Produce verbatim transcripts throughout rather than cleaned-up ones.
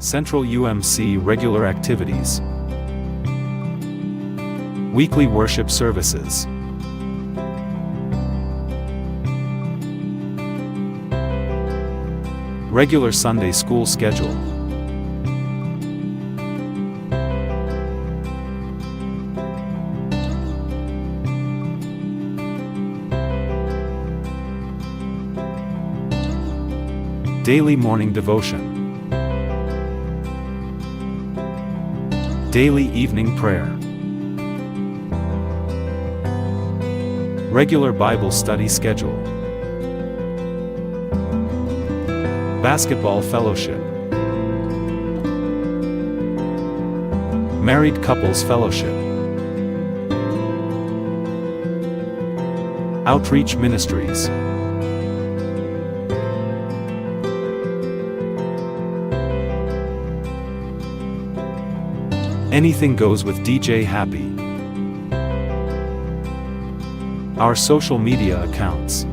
Central U M C regular activities. Weekly worship services. Regular Sunday school schedule. Daily morning devotion. Daily evening prayer. Regular Bible study schedule. Basketball fellowship. Married couples fellowship. Outreach ministries. Anything goes with D J Happy. Our social media accounts.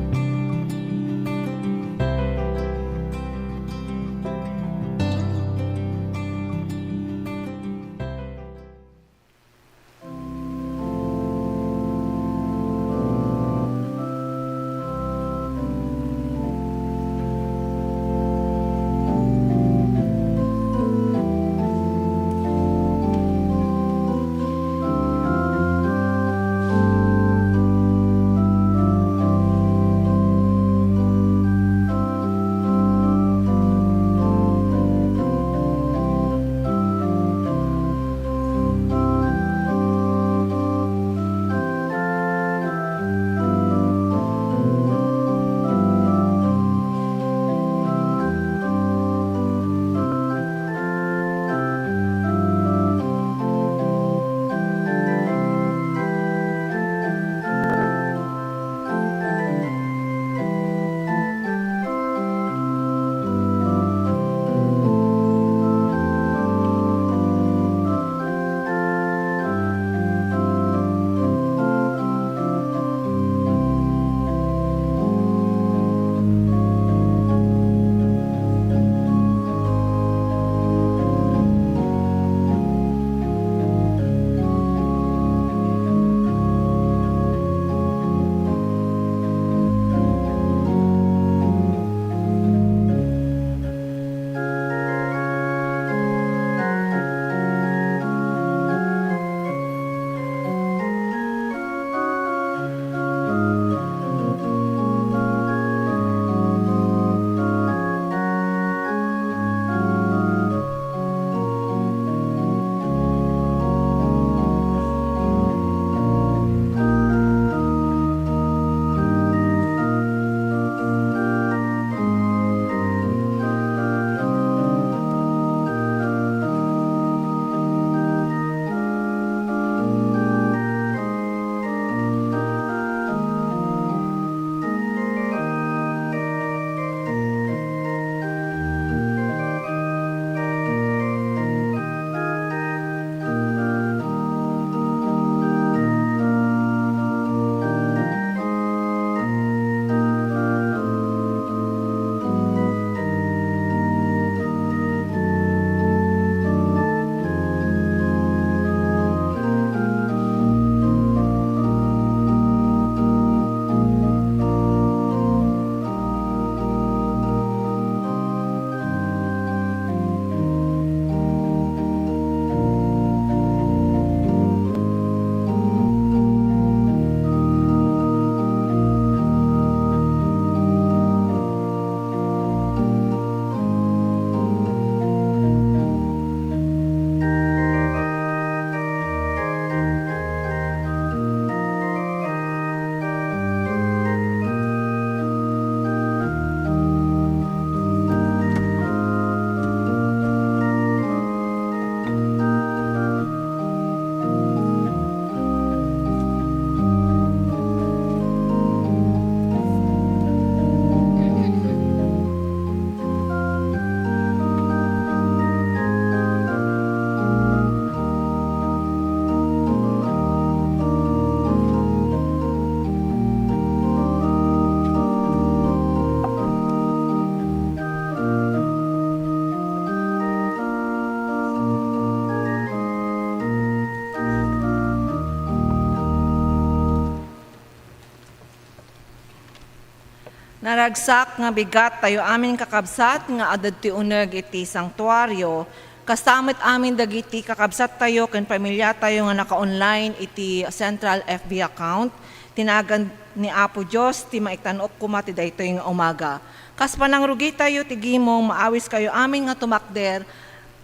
Naragsak nga bigat tayo amin, kakabsat, nga adda ti uneg iti sanktuario, kasta met amin dagiti kakabsattayo ken pamiliatayo nga naka-online iti Central F B account. Ti nagan ni Apo Dios ti maitan-ok koma ti daytoy nga umaga. Kas panangrugitayo ti gimong, maawiskayo amin nga tumakder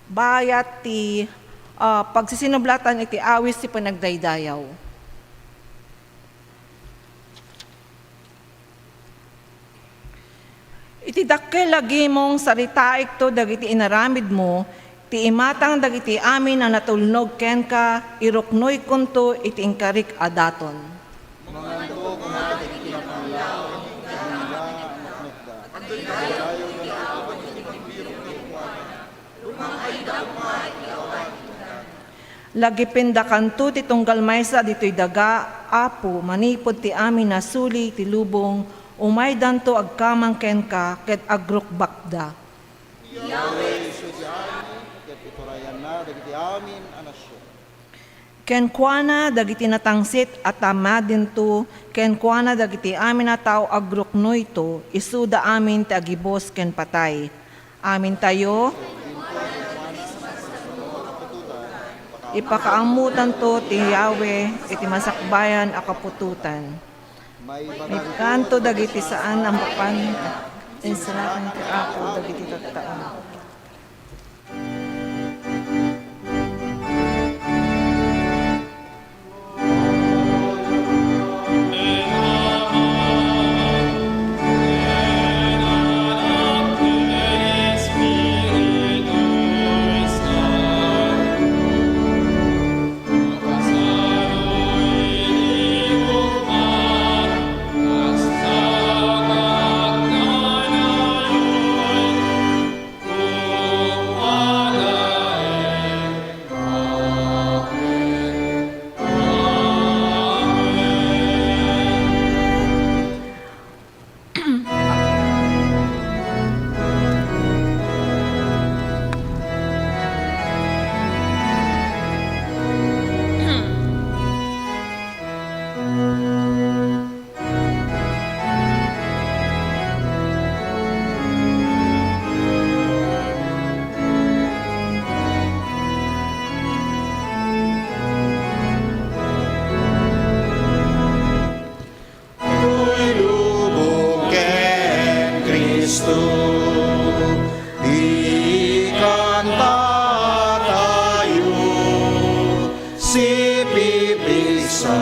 bayat ti, ah, pagsisinublatan iti awis ti panagdaydayaw. Iti dakkel a gimong, saritaekto dagiti inaramidmo, ti imatang dagiti amin a natulnog kenka, iruknoykonto iti inkarik a daton. Manganto koma dagiti napallaw, iti ania a napnekda. Agdaydayaw iti Apo iti pagbirok kenkuana. Lagipindakanto ti tunggal maysa ditoy daga, Apo, manipud ti amin a suli iti lubong, umaydanto agkamang kenka ket agrukbakda. Yahweh, isu ti ani, ket iturayanna dagiti amin a nasion. Kenkuana dagiti natangsit a tamadinto, kenkuana dagiti amin a tao agruknoyto, isuda amin ti agibus ken patay. Amintayo, ipakaammotanto ti Yahweh iti masakbayan a kaputotan. Maibkanto dagiti saan a mapan, insalakan ti Apo dagiti tattao. Tulubong ken Cristo, ikantatayo, sipipigsa,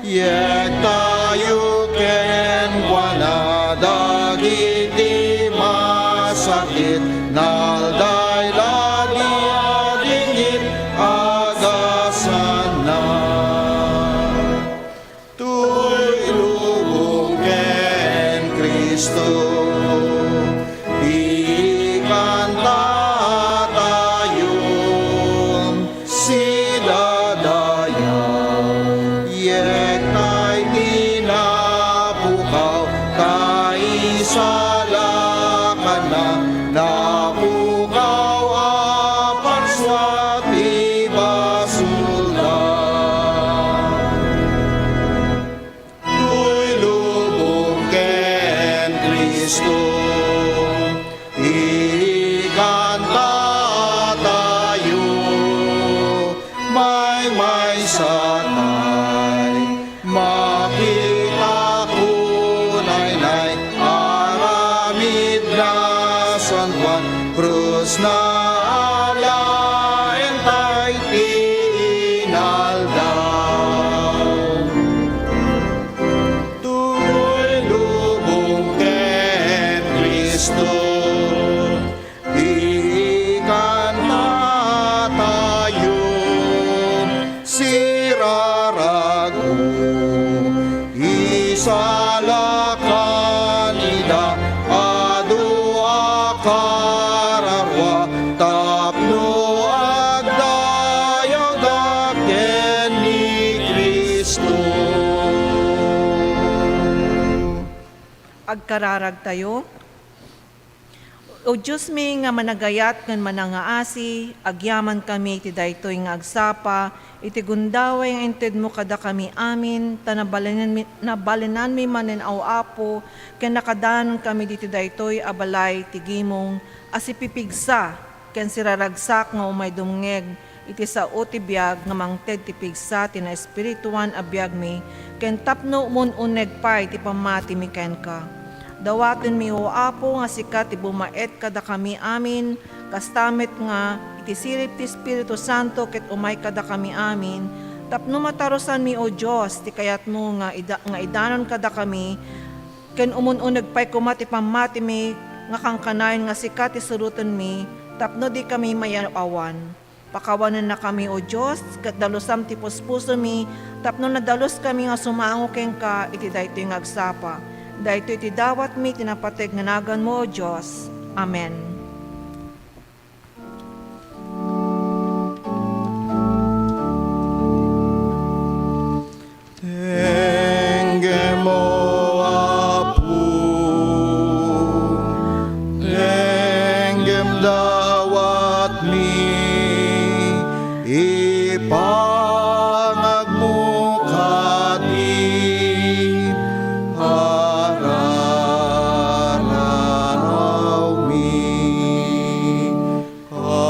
yegtayo kenkuana dagiti masakit, nalday la dingit, agasanna. Tulubong ken Cristo, ikantatayo, sidadayaw, yektay ti napukaw, ta isalakanna, napukaw a parsua ti basolda. Tulubong ken Cristo, ikantatayo, maymaysa tay makita, kunaynay aramid na San Juan, krus na alaen tay ti inaldaw. Tulubong ken Cristo, ikantatayo, sirarago, isalakan ida, adu a kararua, tapno agdayawda ken ni Cristo. Agkararagtayo. O Diosmi nga managayat ken manangngaasi, agyamankami iti daytoy nga agsapa iti gundaway nga intedmo kadakami amin, ta nabalinanmi, nabalinanmi manen, O Apo, ken nakadanankami ditoy daytoy a balay ti gimong a sipipigsa ken siraragsak nga umay dumngeg iti sao ti biag nga mangted ti pigsa ti naespirituan a biagmi, ken tapno umun-uneg pay ti pammatimi kenka. Dawatenmi, O Apo, nga sika ti bumaet kadakami amin, kasta met nga iti sirib ti Espiritu Santo ket umay kadakami amin, tapno matarusanmi, O Dios, ti kayatmo nga ida-, nga idanon kadakami, ken umun-uneg pay koma ti pammatimi nga kankanayon nga sika ti surotenmi tapno dikami mayaw-awan. Pakawanennakami, O Dios, ket dalusam ti puspusomi tapno nadaluskami nga sumango kenka iti daytoy nga agsapa. Daytoy ti dawatmi iti napateg nga naganmo, O Dios. Amen. Tenggem, O Apo, tenggem dawatmi, ipangagmo kadi ararawmi. Amen.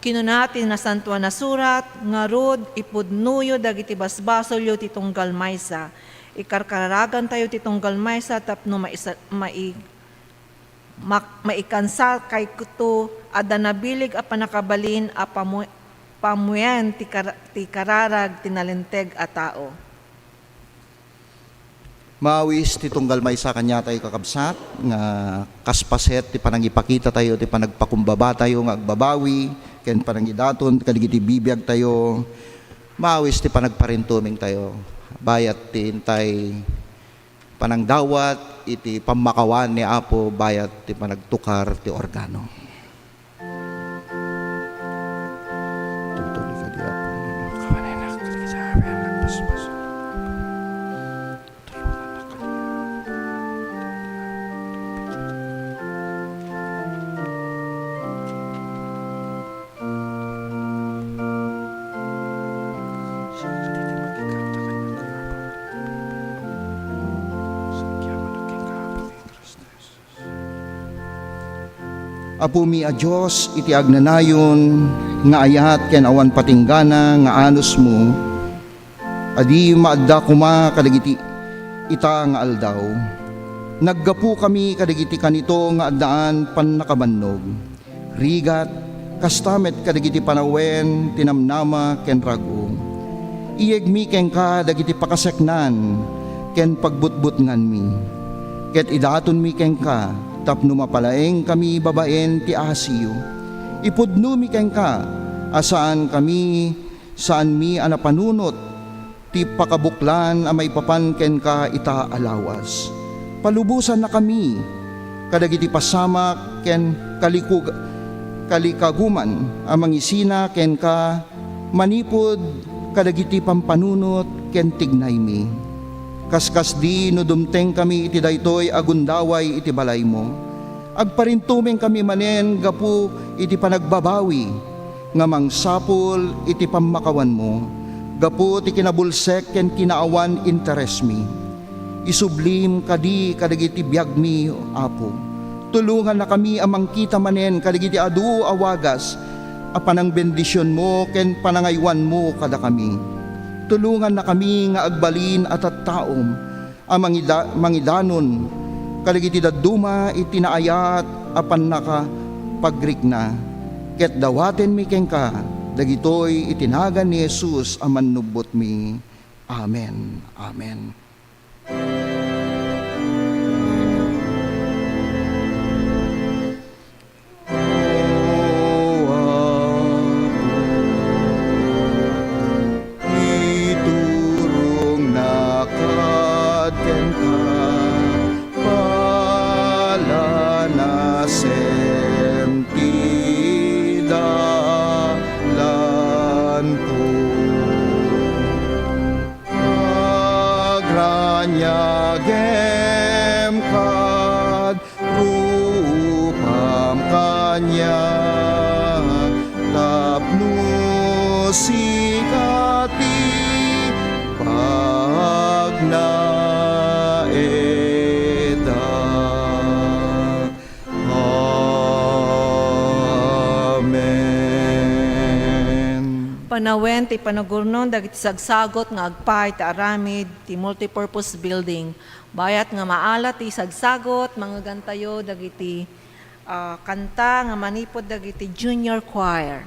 Kinuna ti Nasantoan a Surat, ngarud, ipudnoyo dagiti basbasolyo ti tunggal maysa. Ikarkararagantayo ti tunggal maysa tapno maisa-, mai-, mak-, maikansakayto adda nabilig a pannakabalin a pamu-, pamuen ti kar-, ti kararag ti nalinteg a tao. Maawis ti tunggal maysa kaniatayo, kakabsat, nga kas paset ti panangipakitatayo ti panagpakumbabatayo nga agbabawi ken panangidaton kadagiti bibiagtayo. Maawis ti panagparintumengtayo. Bayat ti intay panangdawat iti pammakawan ni Apo, bayat ti panagtukar ti organo. Tultuli kadi, Apo. Kawanennak, kadi sa amin, nagbasbas. Tulungannak kadi. Siak ti makikanta kaniak, Apo. Sakiamannak kenka, Apo, ken Cristo Jesus. Apomi a Dios, iti agnanayon nga ayat ken awan patinggana nga anusmo, a di maadda koma kadagiti ita nga aldaw. Naggapukami kadagiti kanito nga addaan pannakabannog, rigat, kasta met kadagiti panawen ti namnama ken rag-o. Iyegmi kenka dagiti pakaseknan ken pagbutbutnganmi, ket idatonmi kenka tapno mapalaengkami babaen ti asiyo. Ipudnomi kenka a saankami, saanmi a napanunot ti pakabuklan a maipapan kenka ita a lawas. Palubosannakami kadagiti pasamak ken kalikug-, kalikaguman a mangisina kenka manipud kadagiti pampanunot ken tignaymi. Kaskasdi no dumtengkami iti daytoy a gundaway iti balaymo, agparintumengkami manen gapu iti panagbabawi nga mangsapul iti pammakawanmo, gapu ti kinabulsek ken kinaawan interesmi. Isublim kadi kadagiti biagmi, Apo. Tulongannakami a mangkita manen kadagiti adu a wagas a panangbendisionmo ken panangaywanmo kadakami. Tulongannakami nga agbalin a tattaom a mangida-, mangidanon kadagiti dadduma iti naayat a pannakapagrikna. Ket dawatenmi kenka dagitoy iti nagan ni Jesus a Mannubbotmi. Amen. Amen. Iturongnak kad kenka, palanasem ti dalanko. Agra- Nawen ti panagurnon dagiti sagsagot nga agpaay ti aramid ti multipurpose building. Bayat nga maala ti sagsagot, mangngegantayo dagiti, ah, kanta nga manipud dagiti junior choir.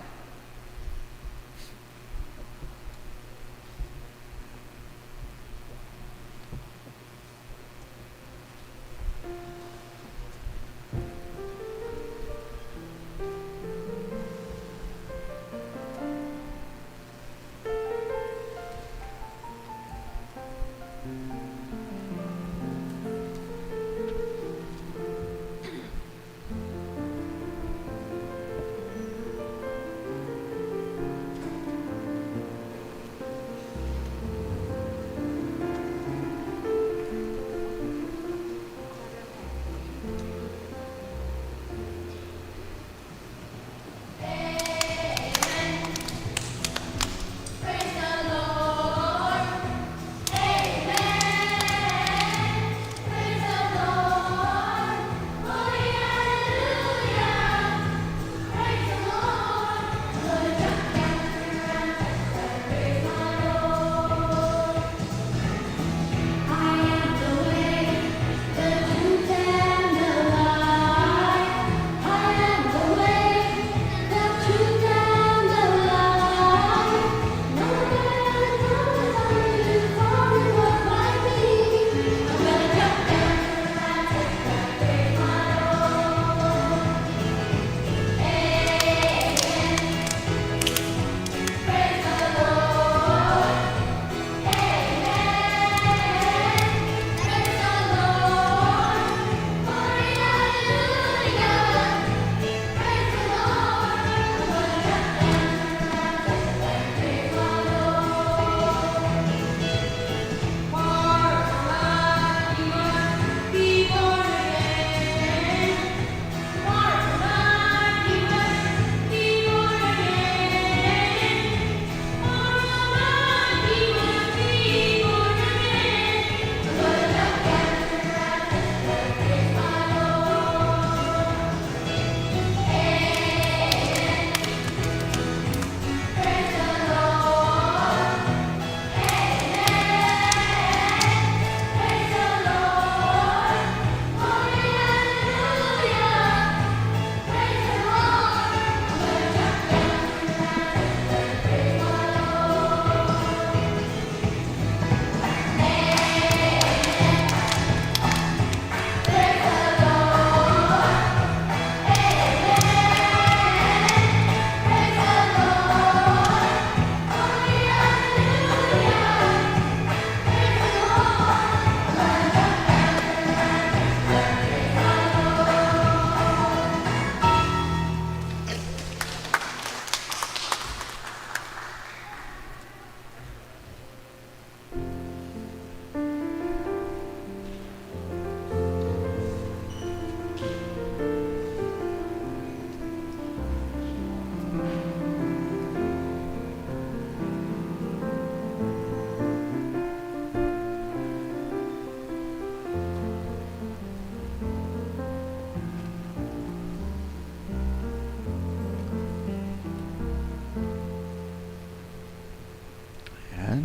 Ayan.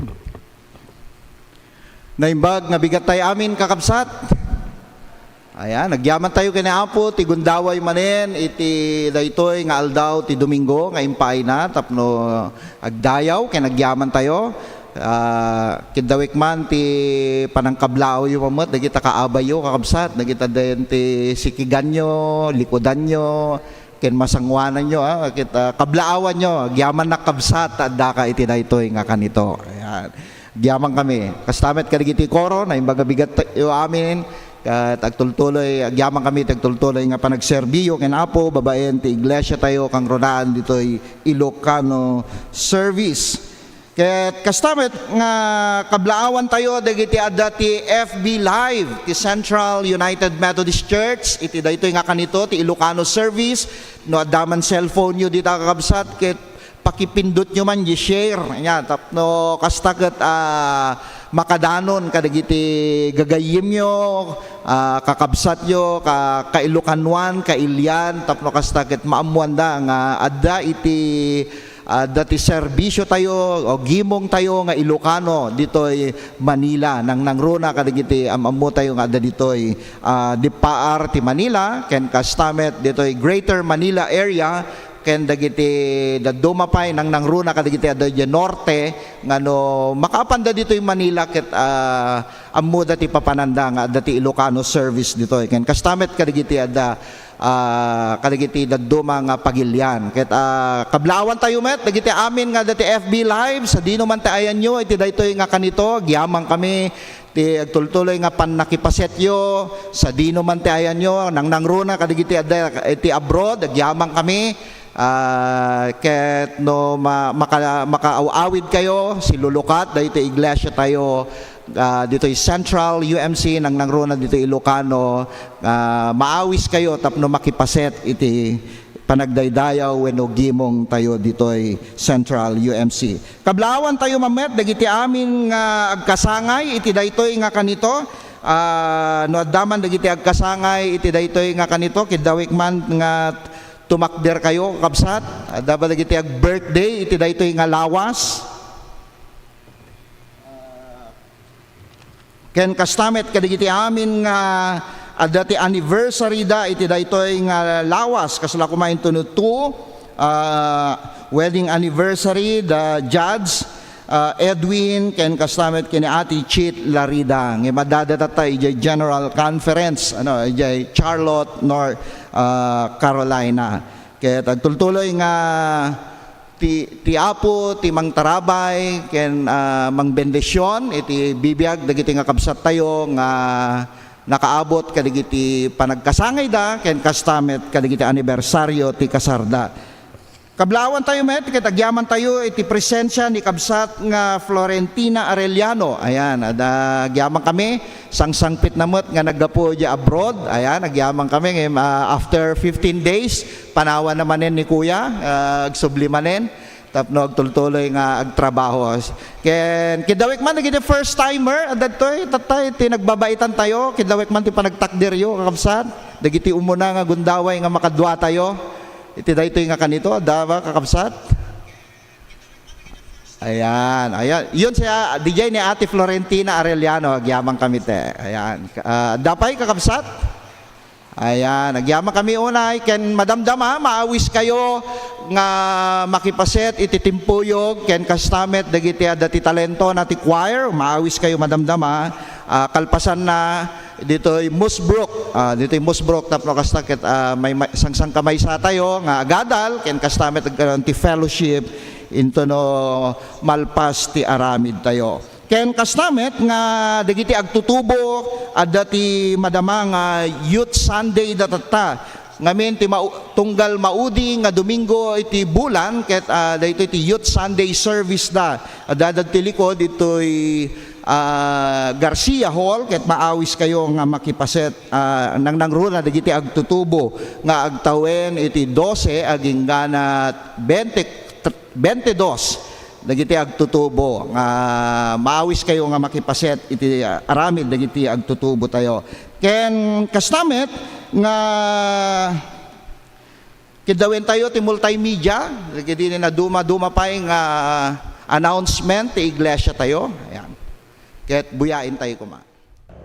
Naimbag nga bigat tayo amin, kakabsat. Ayan, agyaman tayo ken ni Apo ti gundaway manen iti daytoy nga aldaw ti Domingo nga impaayna tapno agdayaw ken agyaman tayo. Ah, kiddawek man ti panangkablaawyo met dagita kaabayyo, kakabsat, dagita den ti sikiganyo, likudanyo, ken masangoananyo, ah, ket, ah, kablaawanyo, agyamannak, kabsat, ta addaka iti daytoy nga kanito. Ayan. Agyaman kami. Kasta met kadagiti koro, naimbag nga bigat tayo amin, ket agtultuloy, agyaman kami iti agtultuloy nga panagserbiyo ken Apo, babaen ti iglesia tayo, kangrunaan ditoy Ilocano service. Ket kasta met nga kablaawan tayo dagiti adda ti F B Live ti Central United Methodist Church iti daytoy nga kanito ti Ilocano service. No adda man cellphone-yo dita, kakabsat, ket pakipindotyo man di share nya tapno kasta ket, ah, makadanon kadagiti gagayyemyo, ah, kakabsatyo, ka-, kailokanoan, kailian, tapno kasta ket maammoanda nga adda iti adda ti serbisio tayo o gimong tayo nga Ilocano ditoy Manila. Nangnangruna kadagiti am-ammo tayo nga adda ditoy, ah, dippaar ti Manila, ken kasta met ditoy Greater Manila Area, ken dagiti dadduma pay nangnangruna kadagiti adda idiay norte nga no makaapanda ditoy Manila ket, ah, ammoda ti papananda nga adda ti Ilocano service ditoy. Ken kasta met kadagiti adda, ah, kadagiti dadduma nga pagilian. Ket, ah, kablaawan tayo met dagiti amin nga adda ti F B Live, sadino man ti ayanyo iti daytoy nga kanito, agyaman kami ti agtultuloy nga pannakipasetyo, sadino man ti ayanyo, nangnangruna kadagiti adda iti abroad, agyaman kami. Ah, ket no ma-, maka-, makaaw-awid kayo, silulukat daytoy iglesia tayo, ah, ditoy Central U M C, nangnangruna ditoy Ilocano, ah, maawis kayo tapno makipaset iti panagdaydayaw wenno gimong tayo ditoy Central U M C. Kablaawan tayo man met dagiti amin nga agkasangay iti daytoy nga kanito. Ah, no adda man dagiti agkasangay iti daytoy nga kanito, kiddawek man nga tumakder kayo, kakabsat. Adda ba dagiti ag-birthday iti daytoy nga lawas? Ken kasta met kadagiti amin nga adda ti anniversary da iti daytoy nga lawas, kasla koma intono two, ah, wedding anniversary da Judge, ah, Edwin, ken kasta met ken ni Ate Chit Larida. Ngem addada tatta idiay General Conference, ano, idiay Charlotte, North, ah, Carolina. Ket agtultuloy nga ti, ti Apo ti mangtarabay ken, ah, mangbendision iti bibiag dagiti nga kabsattayo nga nakaabot kadagiti panagkasangayda ken kasta met kadagiti anibersario ti kasarda. Kablaawan tayo met ket agyaman tayo iti presensia ni kabsat nga Florentina Arellano. Ayan, adda, agyaman kami. Sangsangpet na met nga naggapu idiay abroad. Ayan, agyaman kami. Ngem, ah, after fifteen days, panawan na manen ni Kuya, ah, agsubli manen tapno agtultuloy nga agtrabaho. Ken kiddawek man dagiti first timer, adda ditoy, tattay, ti nagbabaitan tayo, kiddawek man ti panagtakderyo, kakabsat. Dagiti umuna nga gundaway nga makadua tayo. Iti daytoy nga kanito, adda ba, kakabsat? Ayan, ayan. Yun siya, D J ni Ate Florentina Arellano, agyaman kami te. Ayan. Ah, adda pay, kakabsat? Ayan, agyaman kami unay ken madamdama, maawis kayo nga makipaset iti timpuyog ken kasta met dagiti adda ti talento na ti choir, maawis kayo madamdama. Ah, kalpasan na ditoy Musbrook, ah, ditoy Musbrook tapno kasta ket, ah, may, may sangsangkamaysa tayo nga agadal ken kasta met agkaron ti fellowship intono malpas ti aramid tayo. Ken kasta met nga dagiti agtutubo, adda ti madama nga Youth Sunday da tatta. Ngamin ti mau-, tunggal maudi nga Domingo iti bulan, ket, ah, daytoy ti Youth Sunday service da. Adda, adda ti likod itoy, ah, Garcia Hall, ket maawis kayo nga makipaset, ah, nangnangruna dagiti agtutubo nga agtawen iti dose agingga na bente, bente dos dagiti agtutubo nga maawis kayo nga makipaset iti, ah, aramid dagiti agtutubo tayo. Ken kasta met nga kiddawen tayo ti multimedia, dagiti naduma-duma pay nga announcement ti iglesia tayo. Ayan. Ket buyaen tayo koma.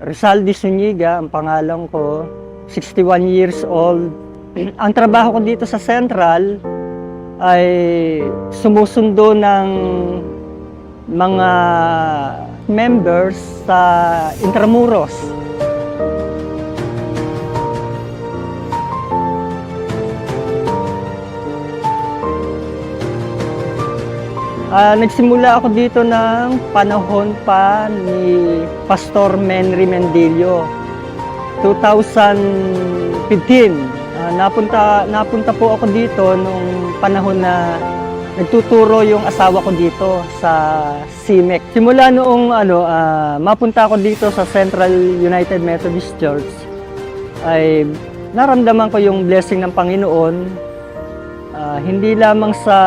Rizal de Zuniga ang pangalan ko, sixty-one years old. Ang trabaho ko dito sa Central ay sumusundo ng mga members sa Intramuros. Ah, nagsimula ako dito ng panahon pa ni Pastor Menry Mendillo, two thousand fifteen. Ah, napunta, napunta po ako dito nung panahon na nagtuturo yung asawa ko dito sa CMEC. Simula noong, ano, ah, mapunta ako dito sa Central United Methodist Church, ay naramdaman ko yung blessing ng Panginoon, ah, hindi lamang sa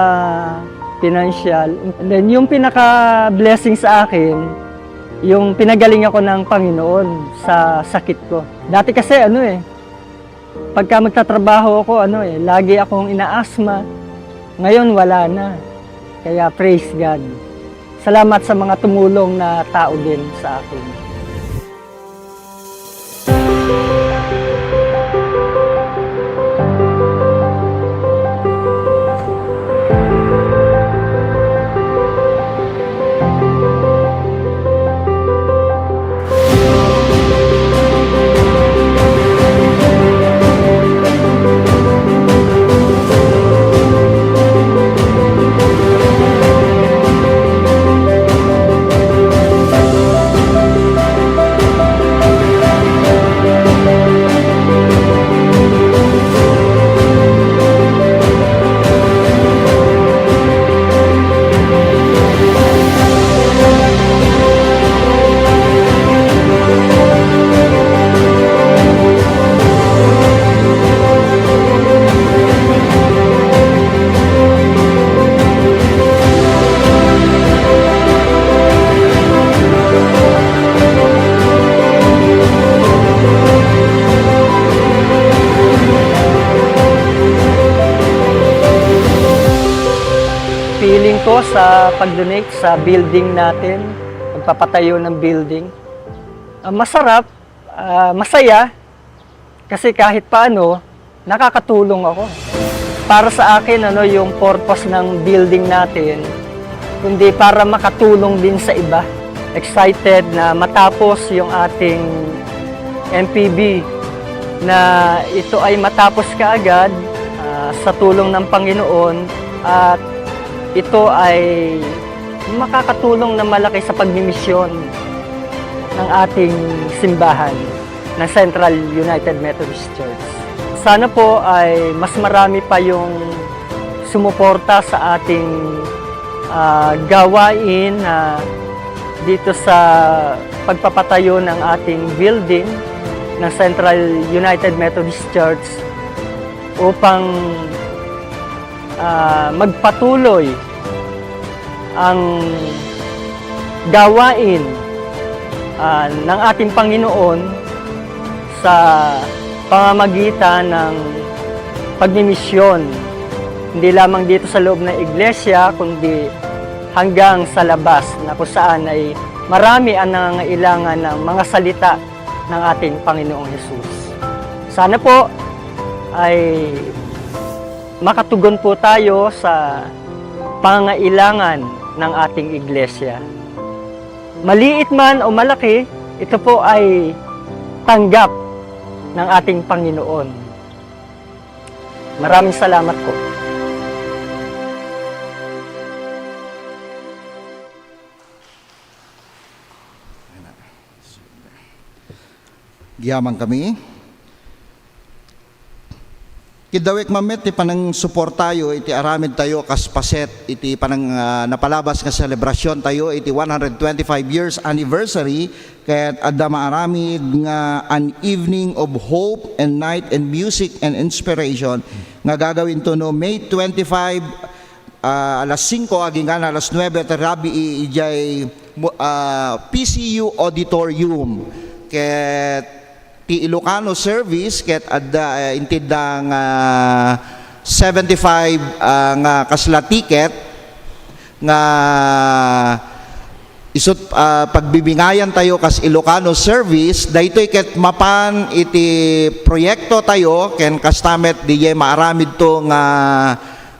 financial. And then, yung pinaka-blessing sa akin, yung pinagaling ako ng Panginoon sa sakit ko. Dati kasi, ano eh, pagka magtatrabaho ako, ano eh, lagi akong inaasma. Ngayon, wala na. Kaya praise God. Salamat sa mga tumulong na tao din sa akin. Feeling ko sa pag-donate sa building natin, pagpapatayo ng building, ah, masarap, ah, masaya, kasi kahit paano, nakakatulong ako. Para sa akin, ano, yung purpose ng building natin, kundi para makatulong din sa iba. Excited na matapos yung ating M P B, na ito ay matapos kaagad, ah, sa tulong ng Panginoon, at ito ay makakatulong na malaki sa pagmimisyon ng ating simbahan, ng Central United Methodist Church. Sana po ay mas marami pa yung sumuporta sa ating, ah, gawain, ah, dito sa pagpapatayo ng ating building ng Central United Methodist Church upang, ah, magpatuloy ang gawain, ah, ng ating Panginoon sa pamamagitan ng pagmimisyon, hindi lamang dito sa loob ng iglesia, kundi hanggang sa labas, na kung saan ay marami ang nangangailangan ng mga salita ng ating Panginoong Hesus. Sana po ay makatugon po tayo sa pangangailangan ng ating iglesia. Maliit man o malaki, ito po ay tanggap ng ating Panginoon. Maraming salamat po. Gyaman kami. Kidawek man met ti panangsuportayo iti aramidtayo kas paset iti panang-, ah, napalabas nga selebrasiontayo iti one hundred twenty-five years anniversary ket adda maaramid nga an evening of hope and night and music and inspiration nga gagawinto no May twenty-five, ah, alas singko agingan alas nuebe ti rabii idiay mu-, ah, P C U Auditorium. Ket ti Ilocano service ket adda, eh, intedda nga seventy-five, ah, nga kasla ticket nga isut', ah, pagbibingayantayo kas Ilocano service, daytoy ket mapan iti proyektotayo ken kasta met diay maaramidto nga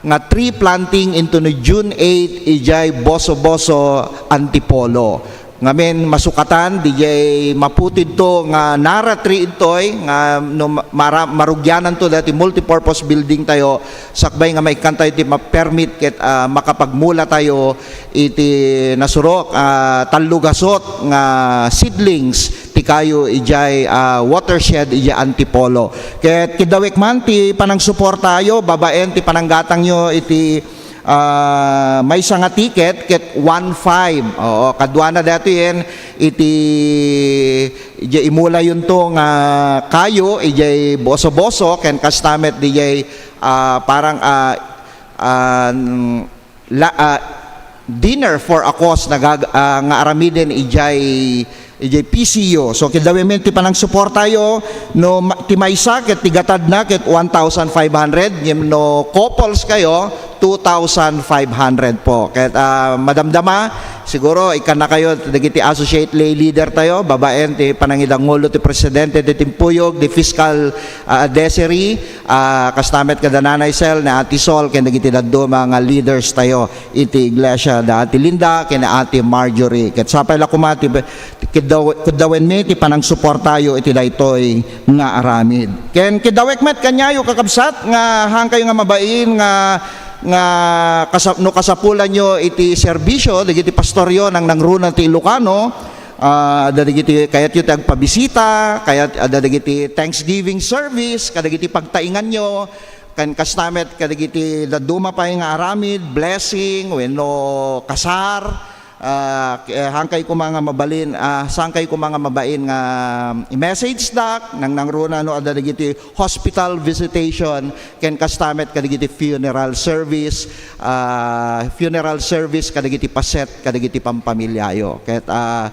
nga tree planting intono June eight idiay Boso-Boso, Antipolo. Ngamin, masukatan, didiay maputidto nga nara tree intoy, nga no ma-, mara-, marugiananto dati multipurpose building tayo, sakbay nga maikkantayo ti ma-, permit ket, ah, makapagmulatayo iti nasurok, ah, tallo gasut nga seedlings ti kayo idiay, ah, watershed idiay Antipolo. Ket kidawek man ti panangsuportayo babaen ti pananggatangyo iti, ah, maysa nga ticket ket one five. Oo, kaduana datoyen iti idiay imulayonto nga kayo idiay Boso-Boso ken kasta met diay, ah, parang, ah, ah, la-, ah, dinner for a cause nga gag-, ah, nga aramiden idiay Idiay P C U. So, kidawem ti panangsuportayo, no ma-, ti maysa ket ti gatadna ket one thousand five hundred, ngem no couples kayo, two thousand five hundred po. Ket, ah, madamdama, siguro, ikkannakayo dagiti associate lay leader tayo, babaen ti panangidangulo ti presidente ti timpuyog, ti fiscal, ah, advisory, ah, kasta met kada Nanay Sel, ni Ate Sol, ken dagiti dadduma nga leaders tayo iti iglesia, da Ate Linda, ken Ate Marjorie. Ket sapay la koma ti Kiddaw-, kiddawenmi ti panangsuportayo iti daytoy nga aramid. Ken kiddawek met kaniayo, kakabsat, nga haankayo nga mabain nga, nga kasa-, no kasapulanyo iti serbisio dagiti pastoryo nangnangruna ti Ilocano, ah, adda dagiti kayatyo ti agpabisita, kayat-, adda dagiti Thanksgiving service kadagiti pagtainganyo, ken kasta met kadagiti dadduma pay nga aramid, blessing, wenno kasar, Ah, eh, haankayo koma nga mabalin, ah, saankayo koma nga mabain nga i-message dak, nangnangruna no adda dagiti hospital visitation, ken kasta met kadagiti funeral service, ah, funeral service kadagiti paset, kadagiti pampamiliayo. Ket, ah,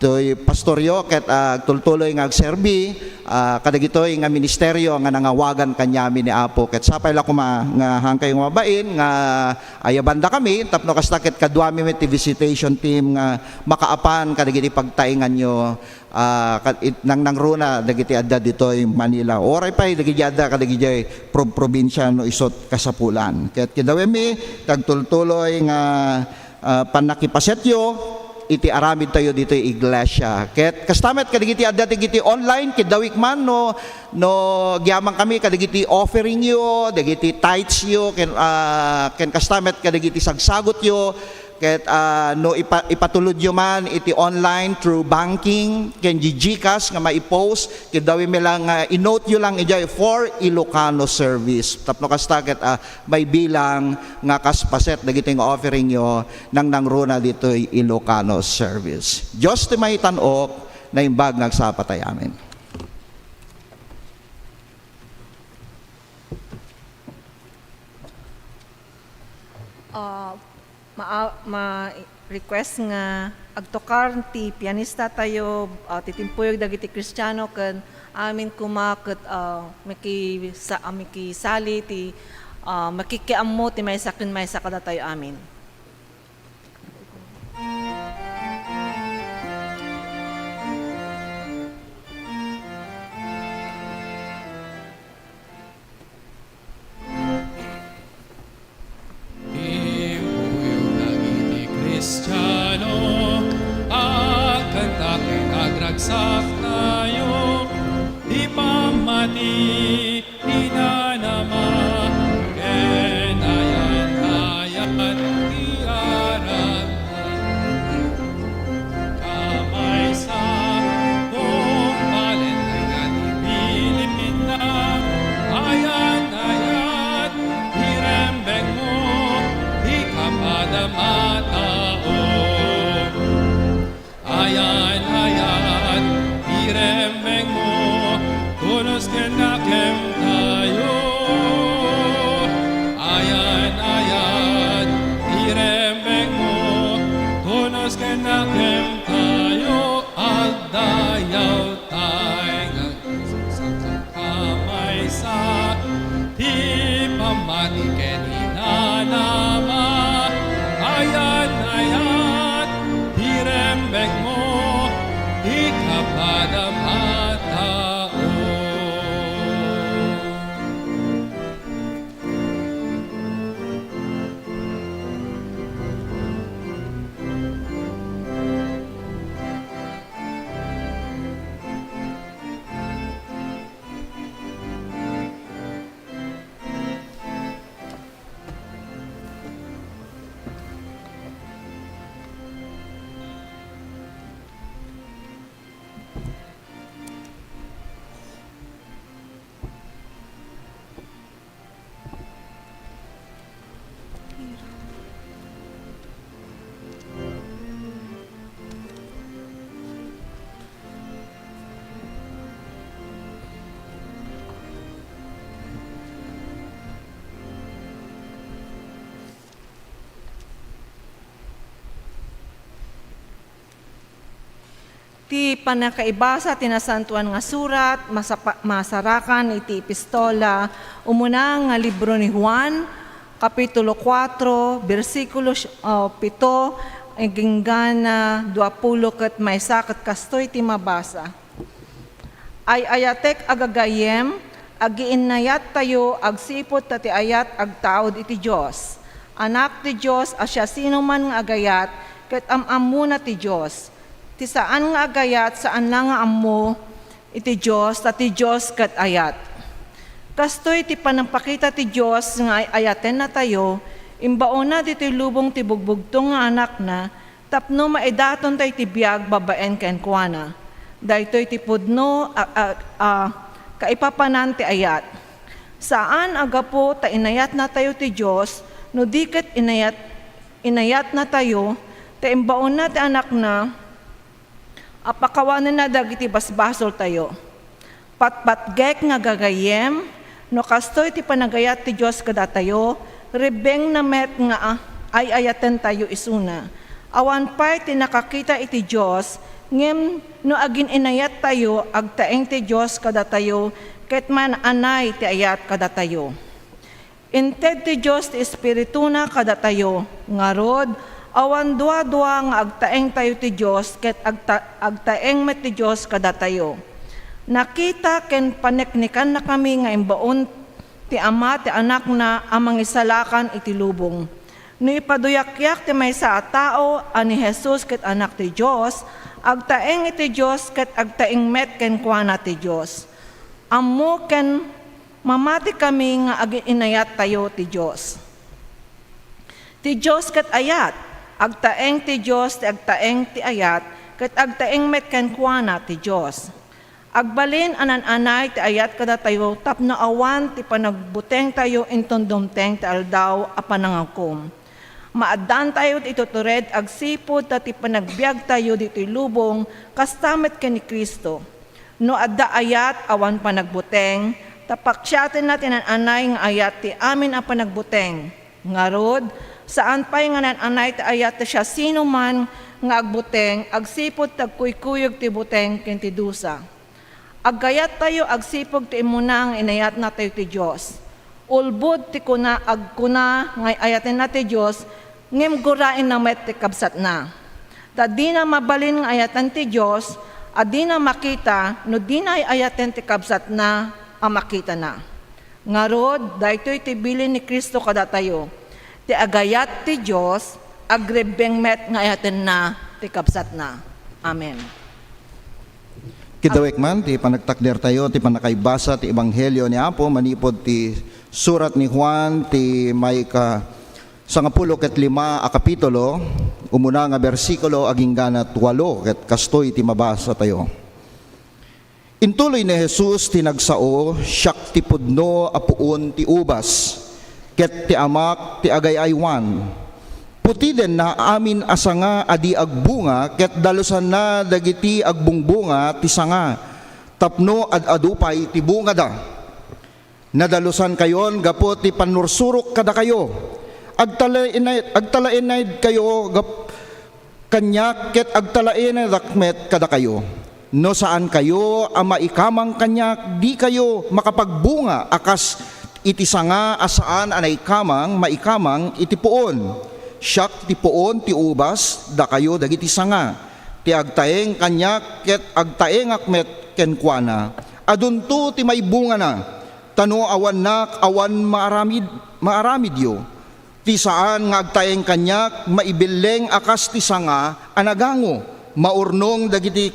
toy pastoryo, ket, ah, agtultuloy nga agserbi, ah, kadagitoy nga ministerio nga nangawagan kaniami ni Apo. Ket sapay la koma nga haankayo nga mabain nga ayabandakami, tapno kasta ket kaduami met ti visitation team nga makaapan kadagiti pagtainganyo, ah, kad-, it-, nangnangruna dagiti adda ditoy Manila. Uray pay dagiti adda kadagiti prob-, probinsia no isut' kasapulan. Ket kidawemmi ti agtultuloy nga, ah, pannakipasetyo iti aramidtayo ditoy iglesia. Ket kasta met kadagiti adda dagiti online, kiddawek man no, no agyamankami kadagiti offeringyo, dagiti tithes yo, ken, ah, ken kasta met kadagiti sagsagutyo, ket, ah, no ipa-, ipatulodyo man iti online through banking, ken di GCash nga maipost, kiddawemmi lang nga i-note yo lang idiay for Ilocano service. Tapno kasta ket, ah, maibilang nga kas paset dagitoy nga offeringyo nangnangruna ditoy Ilocano service. Dios ti maitan-ok, naimbag nga agsapatayo. Amen. Ah, ma-, ma-request nga agtukar ti pianista tayo, ah, ti timpuyog dagiti Kristiano ken amin koma ket, ah, makisa-, ah, makisali ti, ah, makikiammo ti maysa ken maysa kadatayo. Amin. Imbuyog dagiti Kristiano, agkanta ken agragsaktayo, ti pammati, inanama, ken ayan-ayat ti aramid. Kamaysa, tungpalen dagiti bilin na, ayan-ayat, irembeng mo, ti kapadam a tao. Ayan-ayat, irembeng mo, tunos ken nakem tayo. Ayan-ayat, irembeng mo, tunos ken nakem tayo. Agdayaw tay nga kamaysa, ti pammati ken inanama, ayan-ayat, ti rembeng mo, ti kapadam a tao. Ti pannakaibasa ti Nasantoan nga Surat, masapa-, masarakan iti epistola, umuna nga libro ni Juan, Kapitulo kuatro, bersikulo, ah, pito, agingga na duapulo ket maysa, ket kastoy ti mabasa. Ay-ayatek a gagayyem, agiinnayattayo agsipud ta ti ayat agtaud iti Dios. Anak ti Dios a siasinoman nga agayat, ket am-ammona ti Dios. Ti saan nga agayat, saan la nga ammo iti Dios, ta ti Dios ket ayat. Kastoy ti panangpakita ti Dios nga ay-ayatennatayo, imbaonna ditoy lubong ti bugbugtong nga Anakna, tapno maidaton tayo ti biag babaen kenkuana. Daytoy ti pudno a, a, a kaipapanan ti ayat. Saan a gapu ta inayatnatayo ti Dios, no di ket inayat, inayatnatayo, ta imbaonna ti Anakna a pakawanenna dagiti basbasoltayo. Patpatgek nga gagayyem, no kastoy ti panagayat ti Dios kadatayo, rebbengna met nga, ah, ay-ayatentayo isuna. Awan pay ti nakakita iti Dios, ngem no agin-inayattayo, agtaeng ti Dios kadatayo, ket man-anay ti ayat kadatayo. Inted ti Dios ti Espirituna kadatayo. Ngarud, awan duadua nga agtaengtayo ti Dios ket agta-, agtaeng met ti Dios kadatayo. Nakita ken paneknekannakami nga imbaon ti Ama ti Anakna a mangisalakan iti lubong. No ipaduyakyak ti maysa a tao a ni Jesus ket Anak ti Dios, agtaeng iti Dios ket agtaeng met kenkuana ti Dios. Ammo ken mamatikami nga agin-inayattayo ti Dios. Ti Dios ket ayat. Agtaeng ti Dios ti agtaeng ti ayat, ket agtaeng met kenkuana ti Dios. Agbalin a naan-anay ti ayat kadatayo tapno awan ti panagbutengtayo inton dumteng ti Aldaw a Panangakom. Maaddaantayo ti itutured agsipud ta ti panagbiagtayo ditoy lubong kasta met ken ni Cristo. No adda ayat awan panagbuteng, ta paksiatenna ti naan-anay nga ayat ti amin a panagbuteng. Ngarud, saan pay nga naan-anay ti ayat ti siasinoman nga agbuteng agsipud ti agkuykuyog ti buteng ken ti dusa. Aggayattayo agsipud ti immuna nga inayatnatayo ti Dios. Ulbod ti kuna, agkuna nga ay-ayatenna ti Dios, ngem guraenna met ti kabsatna. Ta dina mabalin nga ayaten ti Dios a dina makita no dina ay-ayaten ti kabsatna a makitana. Ngarud, daytoy ti bilin ni Cristo kadatayo, ti agayat ti Dios, agrebbeng met nga ayatenna ti kabsatna. Amen. Kidawek man ti panagtakdertayo ti pannakaibasa ti Ebanghelio ni Apo manipud ti surat ni Juan ti maika sangapulo ket lima a kapitulo, umuna nga bersikulo agingga na tualo, ket kastoy ti mabasatayo. Intuloy ni Jesus ti nagsao, "Siak ti pudno a puon ti ubas, ket ti Amak ti agay-aywan. Putiden na amin a sanga a di agbunga, ket dalusanna dagiti agbungbunga ti sanga, tapno ad-adu pay ti bungada. Nadalusankayon gapu ti pannursurok kadakayo. Agtalainay-, agtalainaydkayo gap-, kaniak ket agtalainadak met kadakayo. No saankayo a maikamang kaniak, dikayo makapagbunga a kas iti sanga a saan a naikamang maikamang iti puon. Siak ti puon ti ubas, dakayo dagiti sanga. Ti agtaeng kaniak ket agtaengak met kenkuana, adunto ti maibungana. Ta no awannak, awan maaramid, maaramidyo. Ti saan nga agtaeng kaniak, maibelleng a kas ti sanga a nagango, maurnong dagiti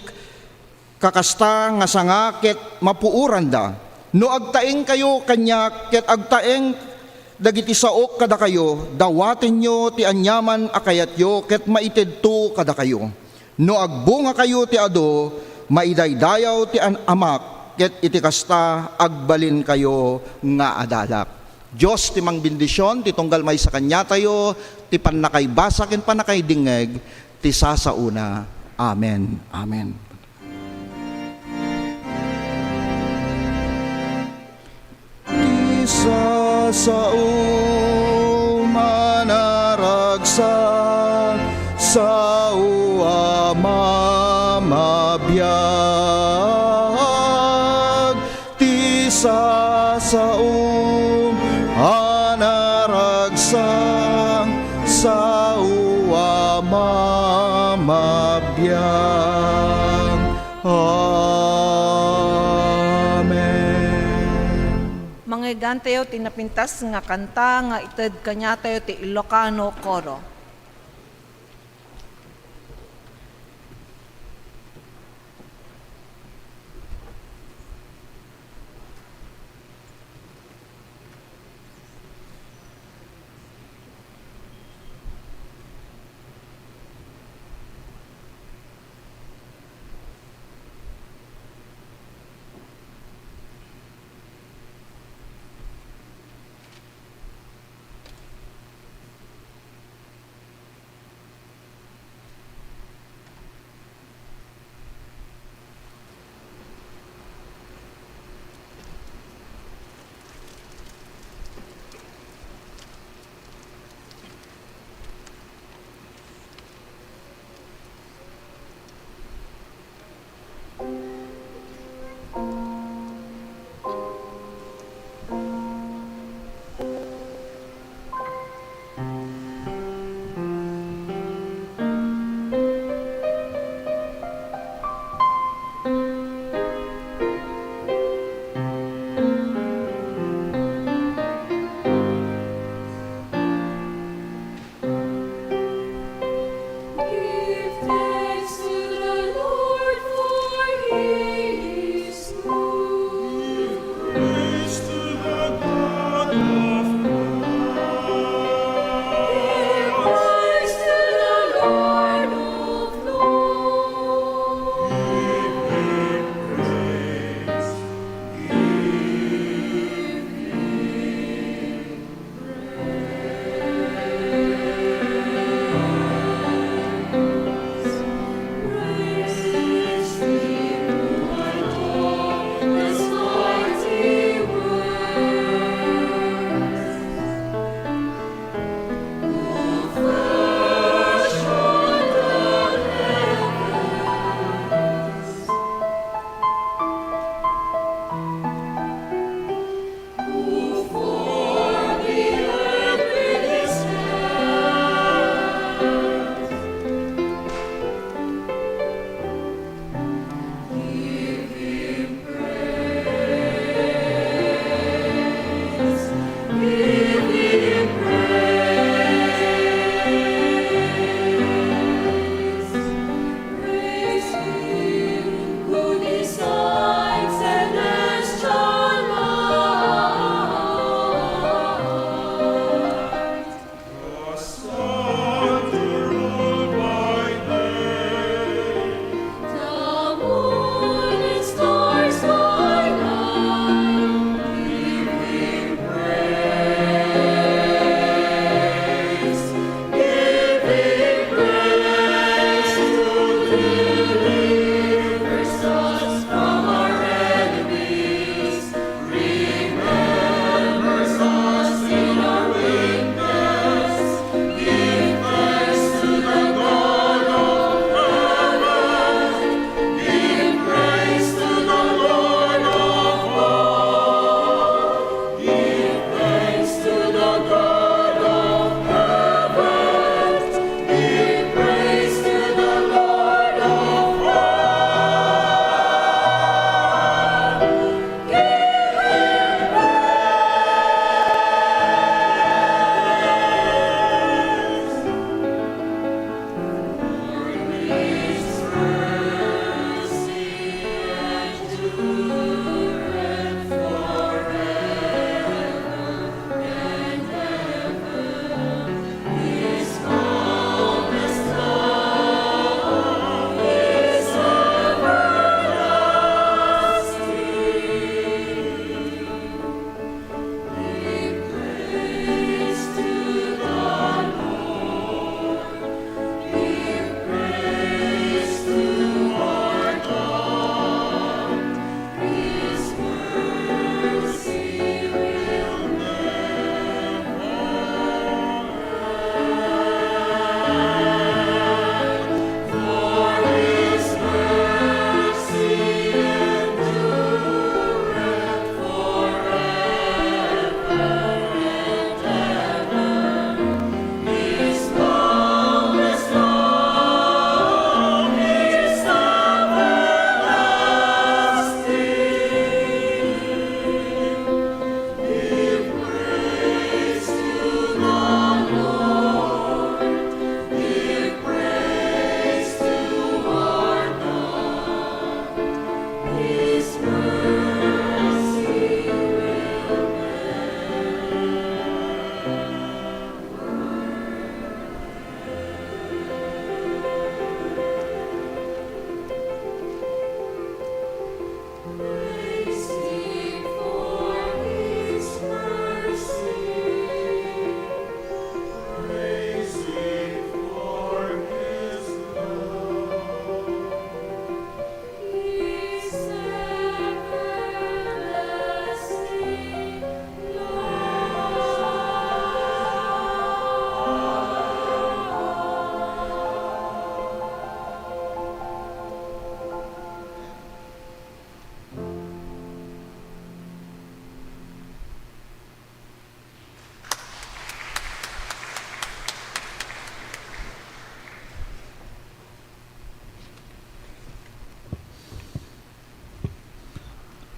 kakasta nga sanga ket mapuoranda. No agtaengkayo kaniak ket agtaeng dagiti saok kadakayo, dawatenyo ti aniaman a kayatyo ket maitedto kadakayo. No agbungakayo ti adu, maidaydayaw ti an-, Amak, ket iti kasta, agbalinkayo nga adalak." Dios ti mangbendision, ti tunggal maysa kaniatayo, ti pannakaibasa ken pannakaidingngeg, ti sasaona. Amen. Amen. Ti sasao, manaragsak, sao a mamabiag. Mangngegantayo ti napintas nga kanta nga ited kaniatayo ti Ilocano Coro.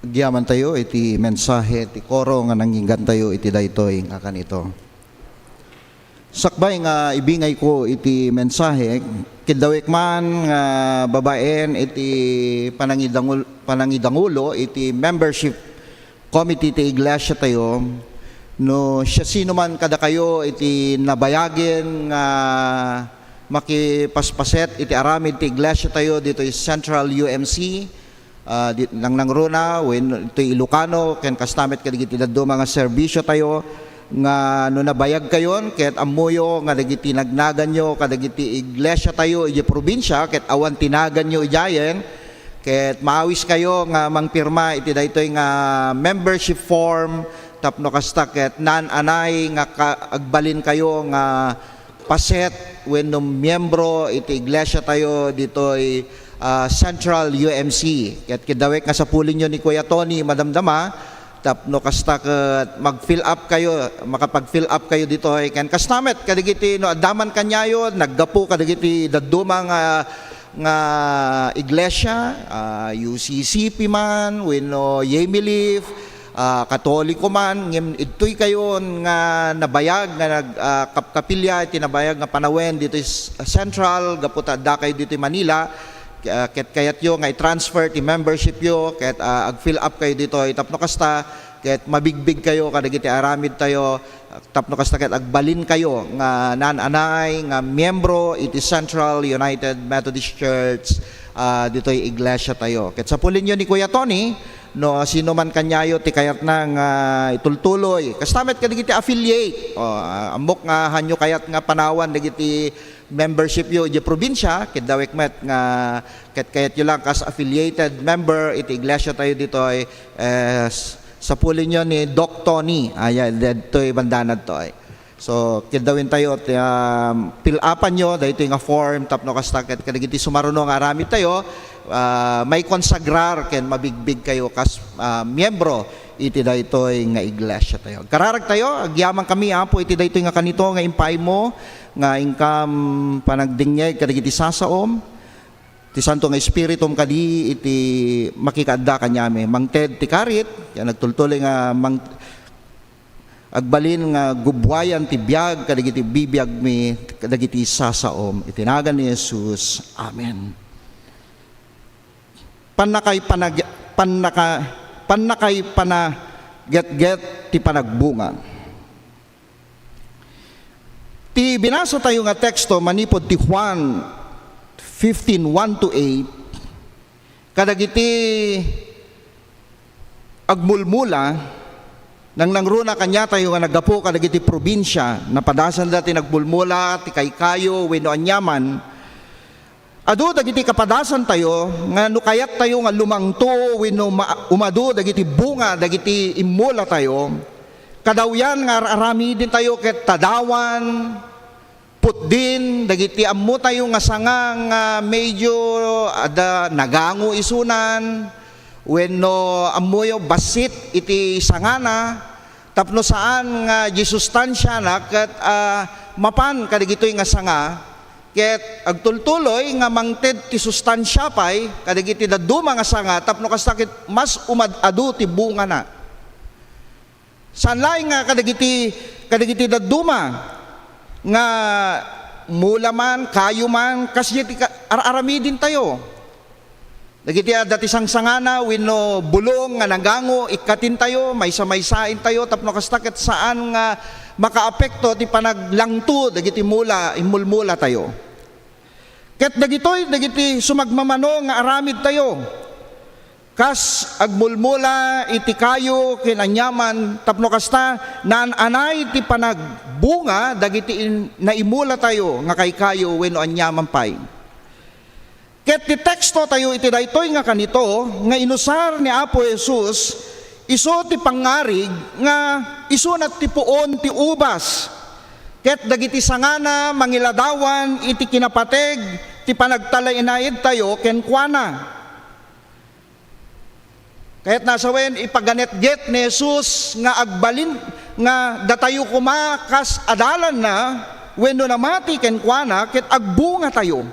Agyamantayo iti mensahe ti koro nga nangngeggantayo iti daytoy nga kanito. Sakbay nga ibingayko iti mensahe, kiddawek man nga babaen iti panangidangul-, panangidangulo iti membership committee ti iglesiatayo, no siasinoman kadakayo iti nabayagen nga makipaspaset iti aramid ti iglesiatayo ditoy Central U M C, ah, di, nangnangruna wenno itoy Ilocano, ken kasta met kadagiti dadduma nga serbisiotayo, nga no nabayagkayon ket ammoyo nga dagiti nagnaganyo kadagiti iglesiatayo idiay probinsia ket awan ti naganyo idiayen, ket maawiskayo nga mangpirma iti daytoy nga membership form tapno kasta ket naan-anay nga ka-, agbalinkayo nga paset wenno miembro iti iglesiatayo ditoy, ah, Central U M C. Ket kiddawek nga sapulenyo ni Kuya Tony madamdama tapno kasta ket mag-fill up kayo, makapag-fill up kayo ditoy. Ken kasta met kadagiti no adda man kaniayo, naggapu kadagiti dadduma nga, nga iglesia, ah, U C C P man, wenno Yemilif, ah, Katoliko man, ngem idtoy kayon nga nabayag nga nag-, ah, kapkapilya iti nabayag nga panawen ditoy s-, Central, gapu ta adda kayo ditoy Manila, ah, ket kayatyo nga i-transfer ti membershipyo, ket, ah, ag-fill up kayo ditoy. Tapno kasta, ket mabigbig kayo kadagiti aramidtayo, tapno kasta ket agbalin kayo nga naan-anay nga miembro iti Central United Methodist Church, ah, ditoy iglesiatayo. Ket sapulenyo ni Kuya Tony, no sino man kaniayo ti kayatna nga itultuloy. Kasta met kadagiti affiliate. O, ah, ammok nga haanyo kayat nga panawan dagiti membershipyo idiay probinsia, kiddawek met nga ket kayatyo lang kas affiliated member iti iglesiatayo ditoy, eh, s-, sapulenyo ni Doc Tony. Aya, ditoy bandana ditoy. So, kiddawentayo ti, um, fill upanyo daytoy nga form tapno kasta ket kadagiti sumaruno nga aramidtayo, ah, maikonsagrar ken mabigbig kayo kas, ah, miembro iti daytoy nga iglesiatayo. Agkararagtayo, agyamankami, Apo, iti daytoy nga kanito nga impaaymo nga inkam panagdingngeg kadagiti sasaom. Ti Santo nga Espiritum kadi iti makikaadda kaniami. Mangted ti karit, ken agtultuloy nga mang-, agbalin nga gubbuayan ti biag kadagiti bibiagmi, kadagiti sasaom. Iti nagan ni Jesus. Amen. Pannakay panag-, pannaka-, pannakay panagetget ti panagbunga. Ti binasatayo nga teksto manipud ti Juan fifteen, one to eight, kadagiti agmulmula, nangnangruna kaniatayo nga naggapu kadagiti probinsia, napadasanda ti nagmulmula, ti kaykayo, wenno aniaman. Adu dagiti kapadasantayo nga no kayattayo nga lumangto wenno ma-, umadu dagiti bunga dagiti immulatayo, kadawyan nga ar-aramidentayo ket tadawan, putdin dagiti ammotayo nga sanga nga medyo adda nagango isunan, wenno ammoyo bassit iti sangana, tapno saan nga disustansiana ket, ah, mapan kadagitoy nga sanga, ket agtultuloy nga mangted ti sustansia pay kadagiti dadduma nga sanga tapno kasta ket mas umad-adu ti bungana. Saan laeng nga kadagiti, kadagiti dadduma nga mula man, kayo man, kasdiay ti ka-, ar-aramidentayo. Dagiti adda ti sangsangana wenno bulong nga nagango, ikkatintayo, maysa-maysaentayo tapno kasta ket saan nga makaapekto ti panaglangto dagiti mula, immulmulatayo. Ket dagitoy dagiti sumagmamano nga aramidtayo. Kas agmulmula iti kayo ken aniaman tapno kasta naan-anay ti panagbunga dagiti in-, naimulatayo nga kaykayo wenno aniaman pay. Ket ti tekstotayo iti daytoy nga kanito nga inusar ni Apo Jesus, isu ti pangngarig nga isuna ti puon ti ubas. Ket dagiti sangana mangiladawan iti kinapateg ti panagtalinaedtayo kenkuana. Kayatna a sawen, ipaganetget ni Jesus nga agbalin nga datayo koma kas adalanna wenno namati kenkuana ket agbungatayo.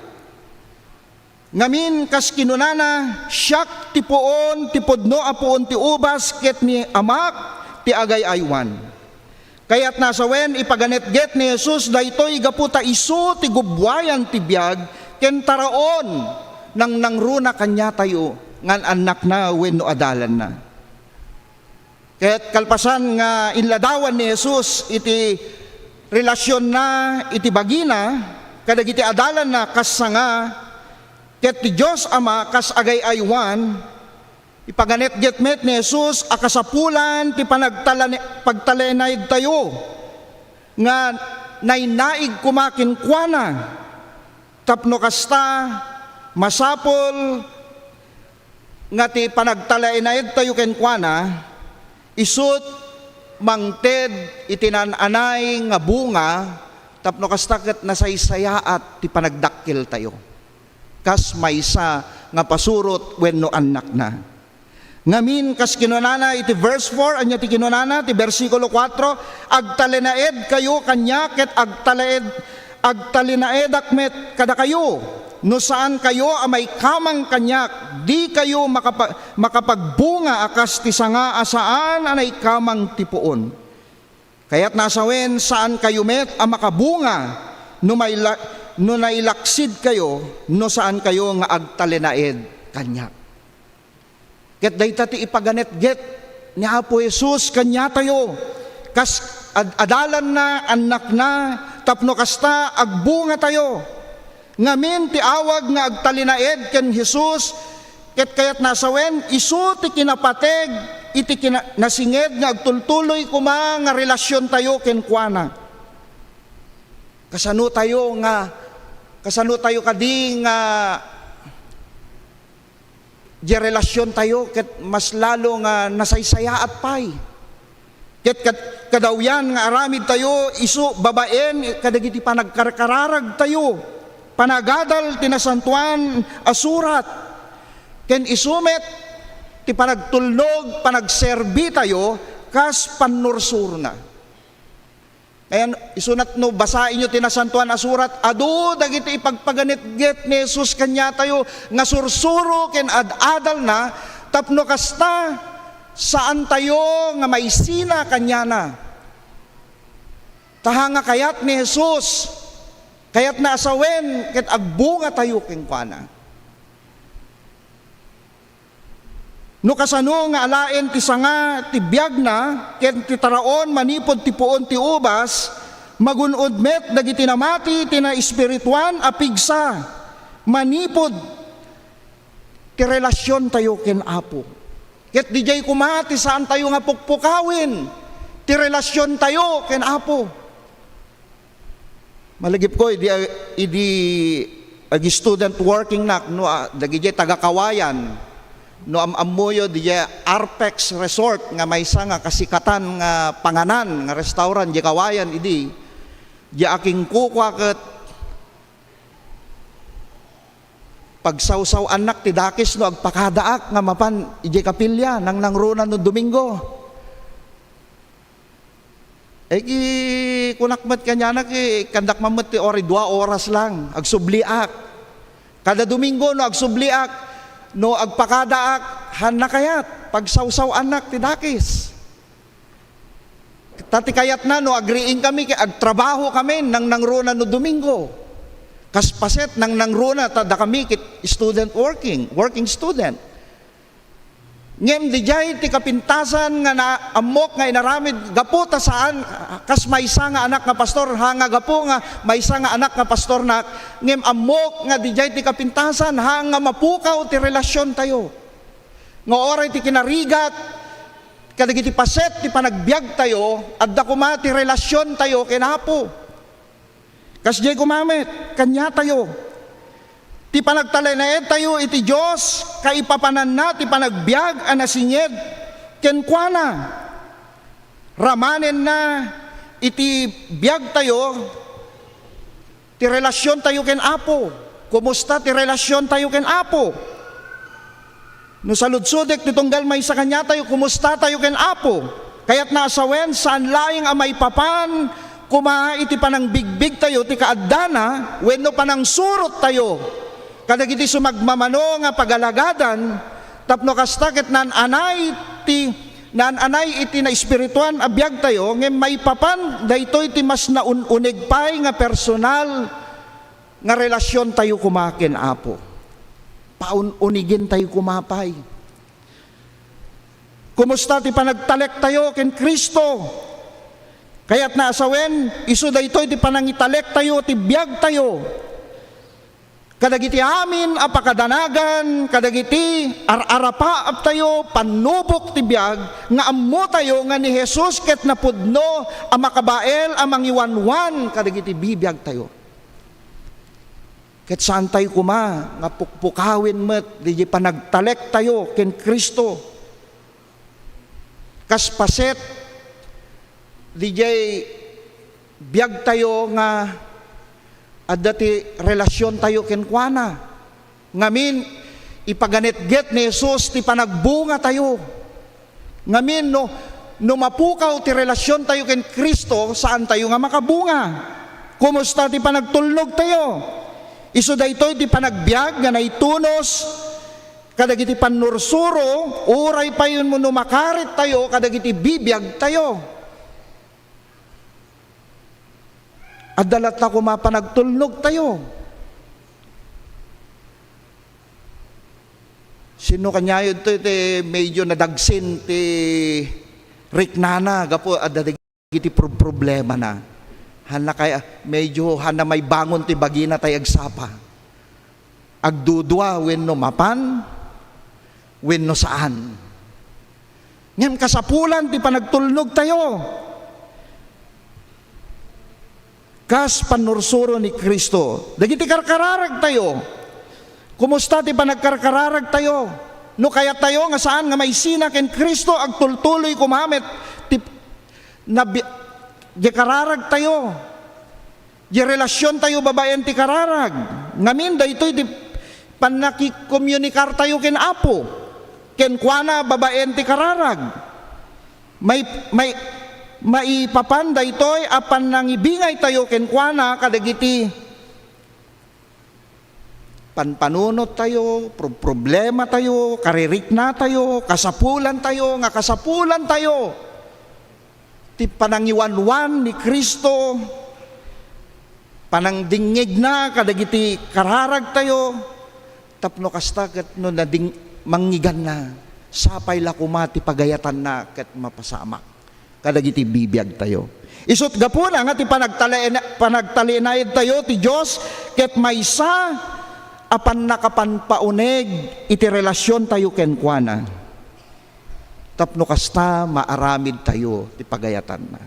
Ngamin, kas kinunana, "Siak ti puon, ti pudno a puon ti ubas, ket ni Amak ti agay-aywan." Kayatna a sawen, ipaganetget ni Jesus daytoy gapu ta isu ti gubbuayan ti biag ken taraon, nangnangruna kaniatayo nga annakna wenno adalanna. Ket kalpasan nga inladawan ni Jesus iti relasionna iti bagina kadagiti adalanna kas sanga, ket ti Dios Ama kas agay-aywan, ipaganetget met ni Jesus a kasapulan ti panagtalane-, pagtalinaedtayo nga nainaig koma kenkuana. Tapno kasta, masapul nga ti panagtalinaedtayo kenkuana, isut' mangted iti naan-anay nga bunga, tapno kasta ket nasaysayaat ti panagdakkeltayo, kas maysa nga pasurot wenno annakna. Ngamin, kas kinunana iti verse four, ania ti kinunana ti bersikulo kuatro, "Agtalinaedkayo kaniak ket agtalaed-, agtalinaedak met kadakayo. No saankayo a maikamang kaniak, dikayo makapa-, makapagbunga a kas ti sanga a saan a naikamang ti puon." Kayatna a sawen, saankayo met a makabunga no maila-, no nailaksidkayo, no saankayo nga agtalinaed kaniak. Ket dayta ti ipaganetget ni Apo Jesus kaniatayo, kas ad-, adalanna, annakna, tapno kasta agbungatayo. Ngamin ti awag nga agtalinaed ken Jesus, ket kayatna a sawen, isu ti kinapateg iti kina-, nasinged nga agtultuloy koma nga relasiontayo kenkuana. Kasanotayo nga, kasanotayo kadi nga diay relasiontayo ket mas lalo nga nasaysayaat pay. Ket kad-, kadawyan nga aramidtayo isu babaen kadagiti panagkarkararagtayo, panagadal ti Nasantoan a Surat, ken isu met ti panagtulnog, panagserbitayo kas pannursurna. Ayan, isunat no basaenyo ti Nasantoan a Surat, adu dagiti ipagpaganetget ni Jesus kaniatayo nga sursuro ken ad-adalna, tapno kasta, saantayo nga maisina kaniana. Ta haan nga kayat ni Jesus, kayatna a sawen ket agbungatayo kenkuana. No kasano nga alaen ti sanga ti biagna ken ti taraon manipud ti puon ti ubas, magun-od met dagiti namati ti naespirituan a pigsa manipud ti relasiontayo ken Apo. Ket didiay koma ti saantayo nga pukpukawen ti relasiontayo ken Apo. Malagipko idi, idi agi-student working nak, no, ah, dagidiay taga-Kawayan, no, am-ammoyo didiay Arpex Resort nga maysa nga kasikatan nga panganan nga restaurant diay Kawayan idi, diay akingkukua ket pagsawsaw-annak ti dakes no agpakadaak nga mapan idiay kapilya, nangnangruna no Domingo. Ay, ki-, kunak met kaniana, ki-, ikkandak man met ti oray dua oras lang, agsubliak. Kada Domingo, no agsubliak, no agpakadaak, haanna kayat, pagsawsaw-annak ti dakes. Ta ti kayatna, no agriing kami, ket agtrabaho kami, nangnangruna no Domingo. Kas paset, nangnangruna, ta dakami ket student working, working student. Ngem didiay ti kapintasan nga naammok nga inaramid gapu ta saan, kas maysa nga anak nga pastor, haan nga gapu nga maysa nga anak nga pastornak, ngem ammok nga didiay ti kapintasan, haan nga mapukaw ti relasiontayo. Nga oray ti kinarigat kadagiti paset ti panagbiagtayo, adda koma ti relasiontayo ken Apo. Kasdiay koma met kaniatayo. Ti panagtalinaedtayo iti Dios, kaipapananna ti panagbiag a nasinged kenkuana. Ramanenna iti biagtayo ti relasiontayo ken Apo. Kumusta ti relasiontayo ken Apo? No saludsodek ti tunggal maysa kaniatayo, kumustatayo ken Apo? Kayatna a sawen, saan laeng a maipapan koma iti panangbigbigtayo ti kaaddana wenno panangsurottayo kadagiti sumagmamano nga pagalagadan, tapno kasta ket naan-anay ti, naan-anay iti naespirituan a biagtayo, ngem maipapan daytoy ti mas naun-uneg pay nga personal nga relasiontayo koma ken Apo. Paun-unigentayo koma pay. Kumusta ti panagtalektayo ken Cristo? Kayatna a sawen, isu daytoy ti panangitalektayo ti biagtayo kadagiti amin a pakadanagan, kadagiti ar-arapaaptayo, pannubok ti biag nga ammotayo nga ni Jesus ket napudno a makabael a mangiwanwan kadagiti bibiagtayo. Ket saantayo koma nga pukpukawen met didiay panagtalektayo ken Cristo. Kas paset, didiay biagtayo nga adda ti relasiontayo kenkuana. Ngamin, ipaganetget ni Jesus ti panagbungatayo. Ngamin, no, no mapukaw ti relasiontayo ken Cristo, saantayo nga makabunga. Kumusta ti panagtulnogtayo? Isu daytoy ti panagbiag nga naitunos kadagiti pannursuro, uray pay no makarittayo kadagiti bibiagtayo. Adda latta koma panagtulnogtayo. Sino kaniayo ditoy ti medyo nadagsen ti riknana gapu adda dagiti pro-, problemana? Hanna kay, medyo hanna maibangon ti bagina tay agsapa. Agdudua wenno mapan, wenno saan. Ngem kasapulan ti panagtulnogtayo. Kas pannursuro ni Cristo, dagiti karkararagtayo, kumusta ti panagkarkararagtayo? No kayattayo nga saan nga maisina ken Cristo, agtultuloy koma met ti nabi-, di kararagtayo. Di relasiontayo babaen ti kararag. Ngamin, daytoy ti pannakikomunikartayo ken Apo, kenkuana babaen ti kararag. May, may, maipapan daytoy a pannangibingaytayo kenkuana kadagiti panpanunottayo, pro-, problematayo, kaririknatayo, kasapulantayo, nga kasapulantayo ti panangiwanwan ni Cristo, panangdingngegna kadagiti kararagtayo, tapno kasta ket no nading-, manngiganna, sapay la koma ti pagayatanna ket mapasamak kadagiti bibiagtayo. Isut' gapuna nga ti panagtali-, panagtalinaedtayo ti Dios ket maysa a pannakapanpauneg iti relasiontayo kenkuana. Tapno kasta, maaramidtayo ti pagayatanna.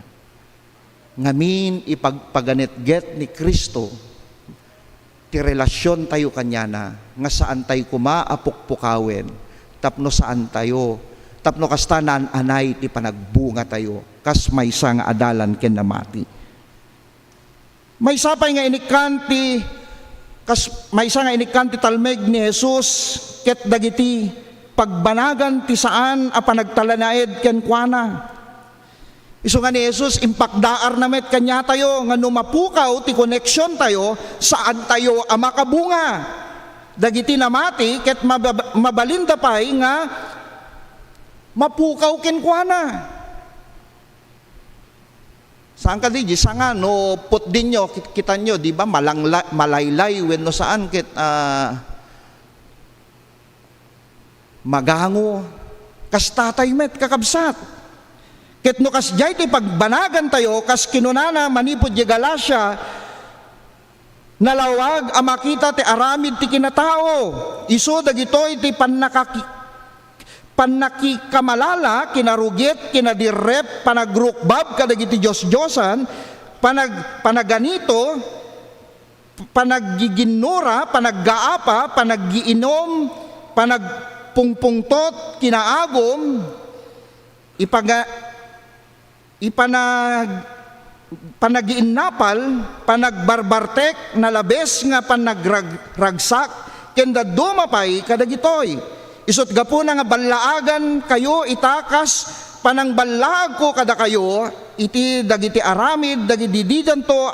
Ngamin, ipagpaganetget ni Cristo ti relasiontayo kaniana nga saantayo koma a pukpukawen tapno saantayo, tapno kasta naan-anay ti panagbungatayo kas maysa nga adalan ken namati. Maysa pay nga inikkan ti, kas-, maysa nga inikkan ti talmeg ni Jesus ket dagiti pagbanagan ti saan a panagtalinaed kenkuana. Isu nga ni Jesus, impakdaarna met kaniatayo nga no mapukaw ti koneksiontayo, saantayo a makabunga. Dagiti namati ket mabab-, mabalinda pay nga mapukaw kenkuana. Saan kadi, di sanga, no putdinyo, kit-, kitanyo, di ba, malangla-, malaylay, wenno saan, ket, ah, magango. Kasta tay met, kakabsat. Ket no kasdiay ti pagbanagantayo, kas kinunana manipud di Galacia, nalawag a makita ti aramid ti kinatao. Isu dagitoy ti pannakaki-, pannakikamalala, kinarugit, kinadirrep, panagrukbab kadagiti diosdiosan, panag-, panaganito, panaggiginnura, panaggaapa, panaggiinom, panagpungpungtot, kinaagum, ipaga-, ipanag-, panagiinnapal, panagbarbartek, nalabes nga panagrag-, ragsak, ken dadduma pay kadagitoy. Isut' gapuna nga ballaagankayo ita kas panangballaagko kadakayo iti dagiti aramid dagiti didanto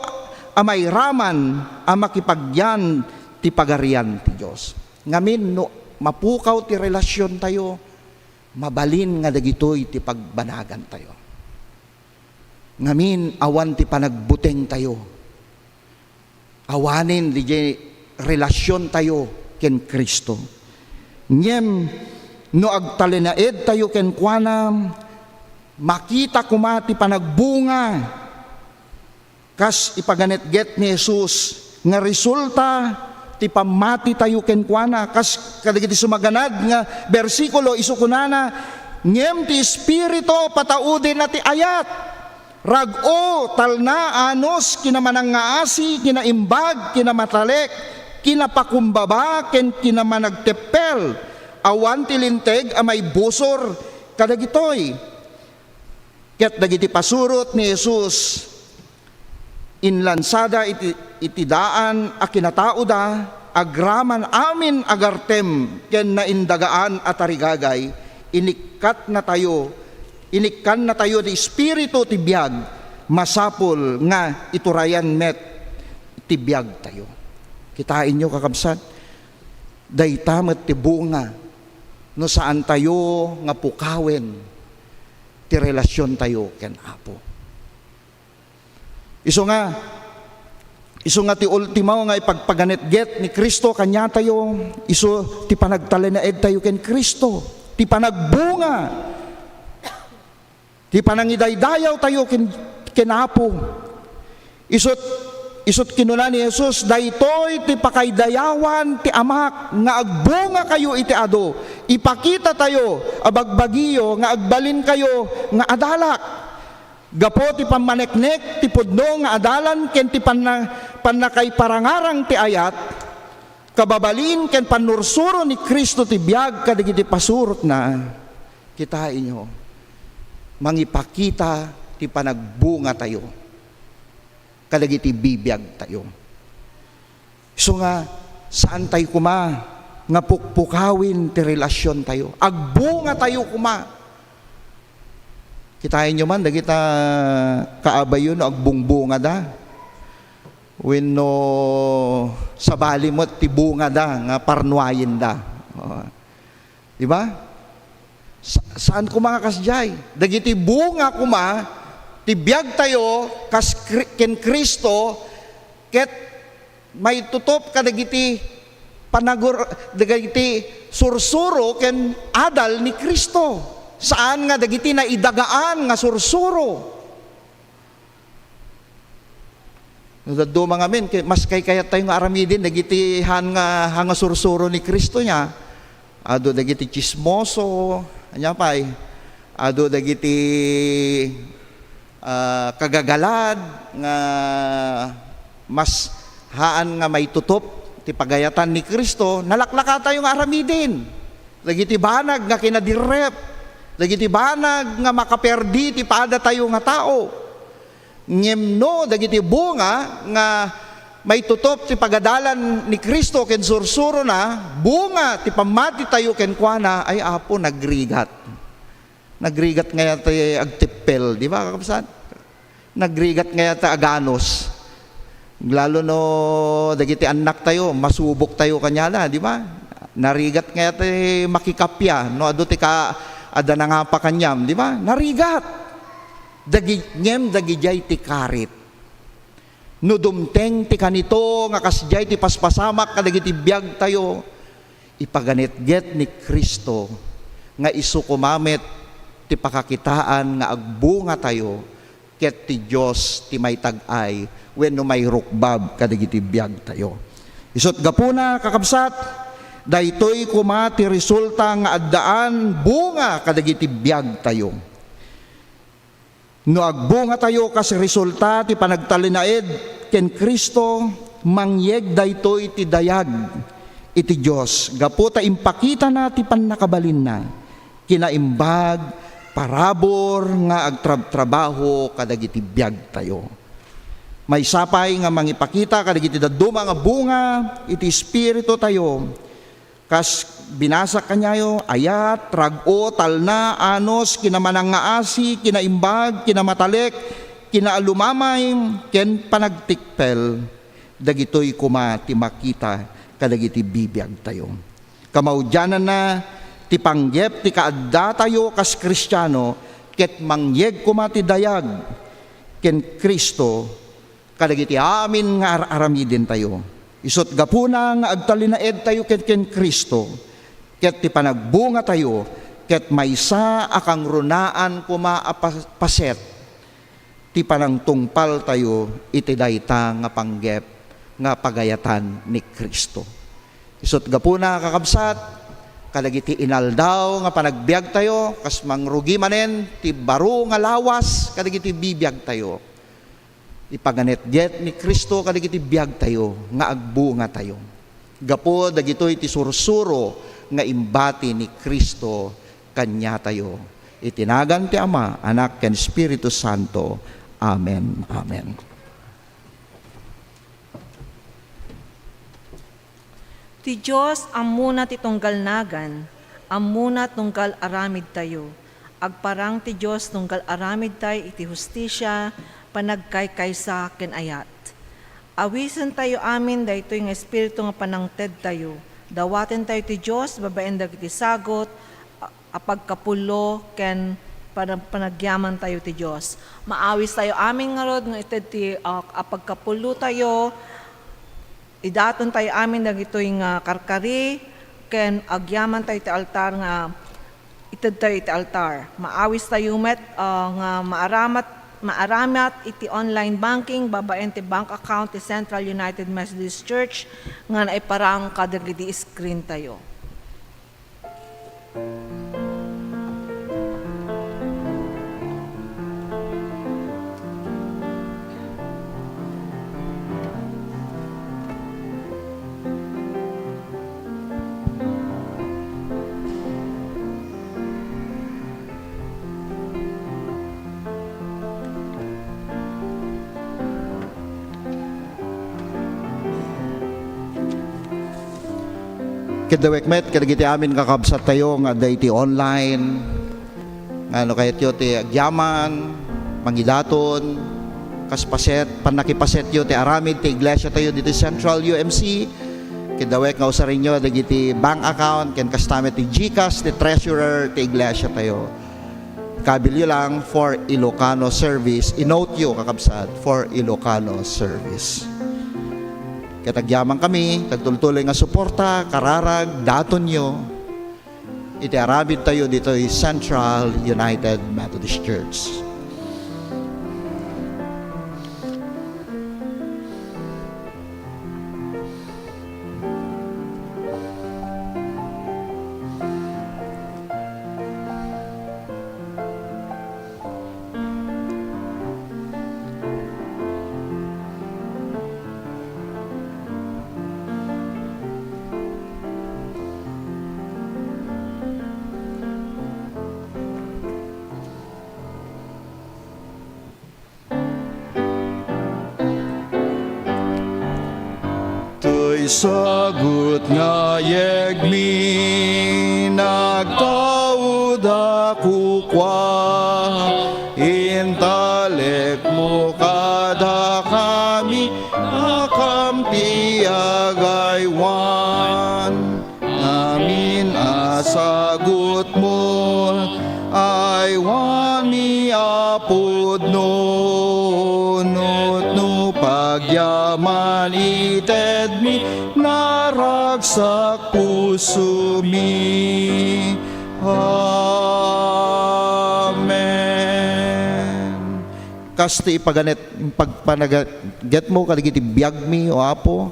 a mairaman a makipagyan ti Pagarian ti Dios. Ngamin, no mapukaw ti relasiontayo, mabalin nga dagitoy ti pagbanagantayo. Ngamin, awan ti panagbutengtayo. Awanen diay relasiontayo ken Cristo. Ngem no agtalinaedtayo kenkuana, makita koma ti panagbunga kas ipaganetget ni Jesus nga resulta ti pammatitayo kenkuana. Kas kadagiti sumaganad nga bersikulo, isu kunana, "Ngem ti Espiritu pataudenna ti ayat." Rag-o, talna, anus, kinamanangngaasi, kinaimbag, kinamatalek, kinapakumbaba, ken kinamanagteppel. Awan ti linteg a maibusor kadagitoy. Ket dagiti pasurot ni Jesus, inlansada iti, iti daan a kinataoda, agraman amin a gartem ken naindagaan a tarigagay, inikkatnatayo, inikkannatayo ti Espiritu ti biag, masapul nga iturayan met ti biagtayo. Kitaenyo, kakabsat, dayta met ti bunga no saantayo nga pukawen ti relasiontayo ken Apo. Isu nga, isu nga ti ultimo nga ipagpaganetget ni Cristo kaniatayo, isu ti panagtalinaedtayo ken Cristo, ti panagbunga, ti panangidaydayawtayo ken, ken Apo. Isut, isut kinuna ni Jesus, "Daytoy ti pakaidayawan ti Amak, nga agbungakayo iti adu. Ipakitatayo a bagbagiyo nga agbalinkayo nga adalak." Gapu ti pammaneknek ti pudno nga adalan ken ti panna-, pannakaiparangarang ti ayat, kababalin ken pannursuro ni Cristo ti biag kadagiti pasurotna, kitaenyo, mangipakita ti panagbungatayo kadagiti bibiagtayo. Isu nga, saantayo koma nga pukpukawen ti relasiontayo. Agbungatayo koma. Kitaenyo man, dagita kaabayo no agbungbungada. Wenno sabali met ti bungada nga parnuayenda. Oo. Di ba? Sa-, saan koma nga kasdiay? Dagiti bunga koma ti biagtayo kas Kri-, ken Cristo, ket maitutop kadagiti panagur-, dagiti sursuro ken adal ni Cristo. Saan nga dagiti naidagaan nga sursuro. No dadduma ngamin, kay, mas kaykayattayo nga aramiden dagiti han nga, han nga sursuro ni Cristo niya. Adu dagiti tsismoso, ania pay? Adu dagiti, ah, kagagalad nga mas haan nga maitutop ti pagayatan ni Cristo, nalaklakatayo nga aramiden. Dagiti banag nga kinadirrep, dagiti banag nga makaperdi ti padatayo nga tao. Ngem no dagiti bunga nga maitutop ti pagadalan ni Cristo ken sursurona, bunga ti pammatitayo kenkuana, ay Apo, nagrigat. Nagrigat ngay ti agteppel, di ba, kakabsat? Nagrigat ngay ti aganus. Lalo no dagiti annaktayo, masuboktayo kaniada, di ba? Narigat ngay ti makikappia, no adu ti ka-, adda nangapa kaniam, di ba? Narigat. Dagi-, ngem dagidiay ti karit. No dumteng ti kanito nga kasdiay ti paspasamak kadagiti biagtayo, ipaganetget ni Cristo nga isu koma met ti pakakitaan nga agbungatayo ket ti Dios ti maitag-ay wenno mairukbab kadagiti biagtayo. Isut' gapuna, kakabsat, daytoy koma ti resulta nga addaan bunga kadagiti biagtayo. No agbungatayo kas resulta ti panagtalinaed ken Cristo, mangyeg daytoy ti dayag iti Dios gapu ta impakitana ti pannakabalinna, kinaimbag, parabur nga agtrabtrabaho kadagiti biagtayo. Maysa pay nga mangipakita kadagiti dadduma nga bunga iti espiritutayo. Kas binasak kaniayo, ayat, rag-o, talna, anus, kinamanangngaasi, kinaimbag, kinamatalek, kinaalumamay, ken panagtikpel. Dagitoy koma ti makita kadagiti bibiagtayo. Kamaudiananna, ti panggep ti kaaddatayo kas Kristiano ket mangyeg koma ti dayag ken Cristo kadagiti amin nga ar-aramidentayo. Isut' gapuna nga agtalinaedtayo ken, ken Cristo, ket ti panagbungatayo ket maysa a kangrunaan koma a pa-, paset ti panangtungpaltayo iti dayta nga panggep nga pagayatan ni Cristo. Isut' gapuna, kakabsat, kadagiti inaldaw nga panagbiagtayo, kas mangrugi manen ti baro nga lawas kadagiti bibiagtayo. Ipaganetget ni Cristo kadagiti biagtayo nga agbungatayo. Gapu dagitoy ti sursuro nga imbati ni Cristo kaniatayo. Iti nagan ti Ama, Anak, ken Espiritu Santo. Amen. Amen. Ti Dios ammona ti tunggal nagan, ammona tunggal aramidtayo. Agparang ti Dios tunggal aramidtay iti hustisia, panagkaykaysa, ken ayat. Awisentayo amin daytoy nga espiritu nga panangtedtayo. Dawatentayo ti Dios babaen dagiti sagut, a pagkapullo ken pana-, panagyamantayo ti Dios. Maawistayo amin ngarud nga ited ti, ah, a pagkapullotayo, idatontayo amin dagitoy nga karkari ken agyamantayo ti altar nga itedtayo iti altar. Maawistayo met, ah, nga maaramat, maaramat iti online banking babaen ti bank account ti Central United Methodist Church nga naiparang kadagiti screen tayo. Ket dawek met kadagiti amin nga kakabsattayo nga adda iti online, nga no kayatyo ti agyaman, mangidaton, kas paset, pannakipasetyo ti aramid ti iglesiatayo ditoy Central U M C, ket dawek nga usarenyo dagiti bank account, ken kasta met ti GCash, ti treasurer ti iglesiatayo. Kabilyo lang, for Ilocano service. I-note yo, kakabsat, for Ilocano service. Ket agyaman kami, ti agtultuloy nga suporta, kararag, datonyo, iti aramidtayo ditoy Central United Methodist Church. Toy sagut nga yegmi, nagtaud a kukua, intalekmo kadakami, a kampi agaywan. Amin a sagutmo, aywanmi a pudno, nutno pagyaman itedmi, naragsak pusomi. Amen. Kas ti ipaganet-, pagpanagatmo kadagiti biagmi, O Apo,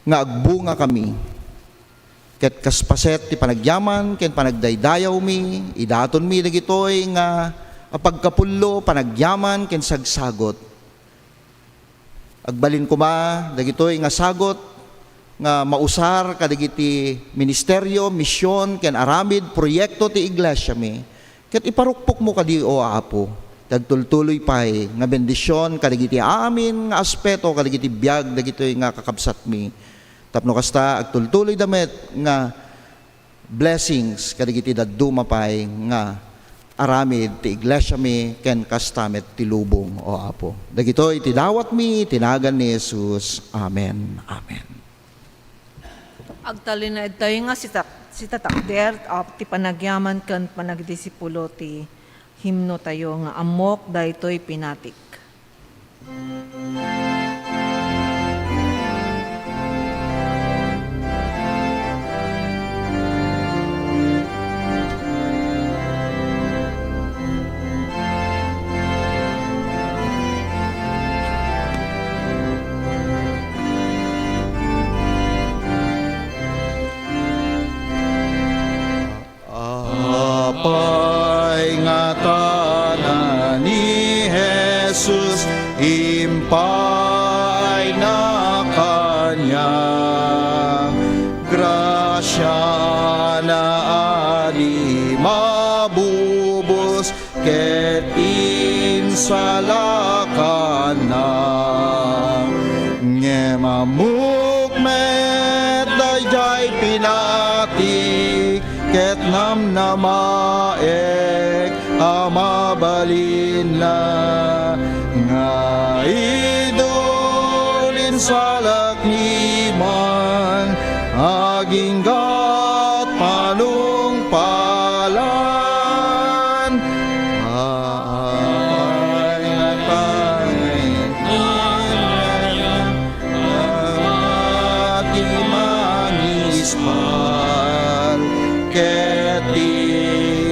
nga agbunga kami. Ket kas paset ti panagyaman ken panagdaydayawmi, idatonmi dagitoy nga a pagkapullo, panagyaman ken sagsagut. Agbalin koma dagitoy nga sagut nga mausar kadagiti ministerio, mision, ken aramid proyekto ti iglesiami. Ket iparukpokmo kadi, O Apo, ti agtultuloy pay nga bendision kadagiti amin nga aspeto kadagiti biag dagitoy nga kakabsatmi. Tapno kasta, agtultuloyda met nga blessings kadagiti dadduma pay nga aramid ti iglesiami ken kasta met ti lubong, O Apo. Dagitoy ti dawatmi iti nagan ni Jesus. Amen. Amen. Agtalinaedtayo nga sitak-, sitatakder, ah, ti panagyaman ken panagdisipulo ti himno tayo nga Ammok Daytoy Pinatik. Apay nga tana ni Jesus, impayna kaniak. Grasiana a di mabubos ket insalakanna. Ngem ammok met daydiay pinatik ket namnamaek a mabalinna nga idul, insalak ni man aginggat panungpalan. Apay nga tangay ti mangispal ket ti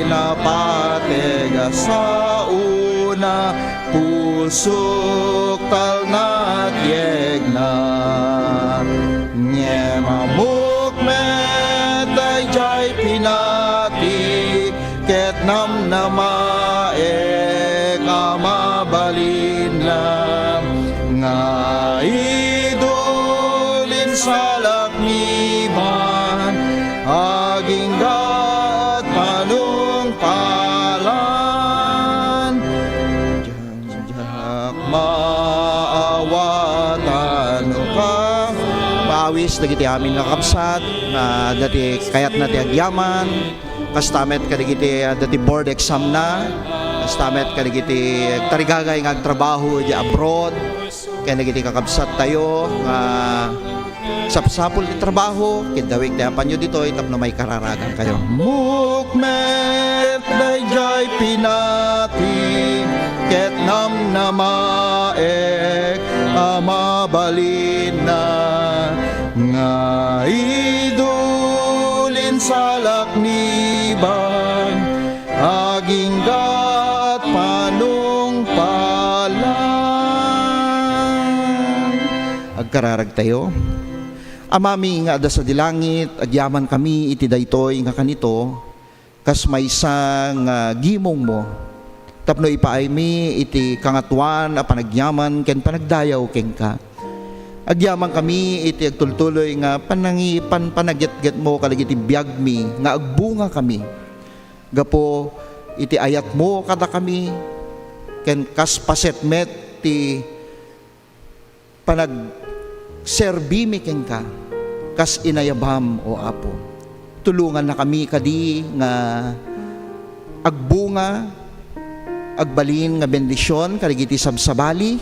napateg a saona, pusok talna ket yegna. Ngem ammok met daydiay pinatik ket namnamaek a mabalinna nga idul, insalak ni man aginggat panungpalan. Diak maawatan no ka. Maawis dagiti amin nga kabsat, nga adda ti kayatna ti agyaman. Kasta met kadagiti, ah, adda ti board exam na. Kasta met kadagiti agtarigagay nga agtrabaho iti abroad. Ken dagiti kakabsattayo nga sapsapul ti trabaho, ket dawik ti apanyo ditoy tapno maikararagankayo. Ammok met daydiay pinatik ket namnamaek a mabalinna nga idul, insalak ni man aginggat panungpalan. Agkararagtayo. Amami nga adda sadi langit, agyamankami iti daytoy nga kanito, kas maysa nga gimongmo, tapno ipaaymi iti kangatoan a panagyaman ken panagdayaw kenka. Agyamankami iti agtultuloy nga panangi-, pan-, panagyatgyatmo kadagiti biagmi nga agbungakami gapu iti ayatmo kadakami, ken kas paset met ti panagserbimi kenka kas inayabam, O Apo. Tulongannakami kadi nga agbunga, agbalin nga bendision kadagiti sabsabali,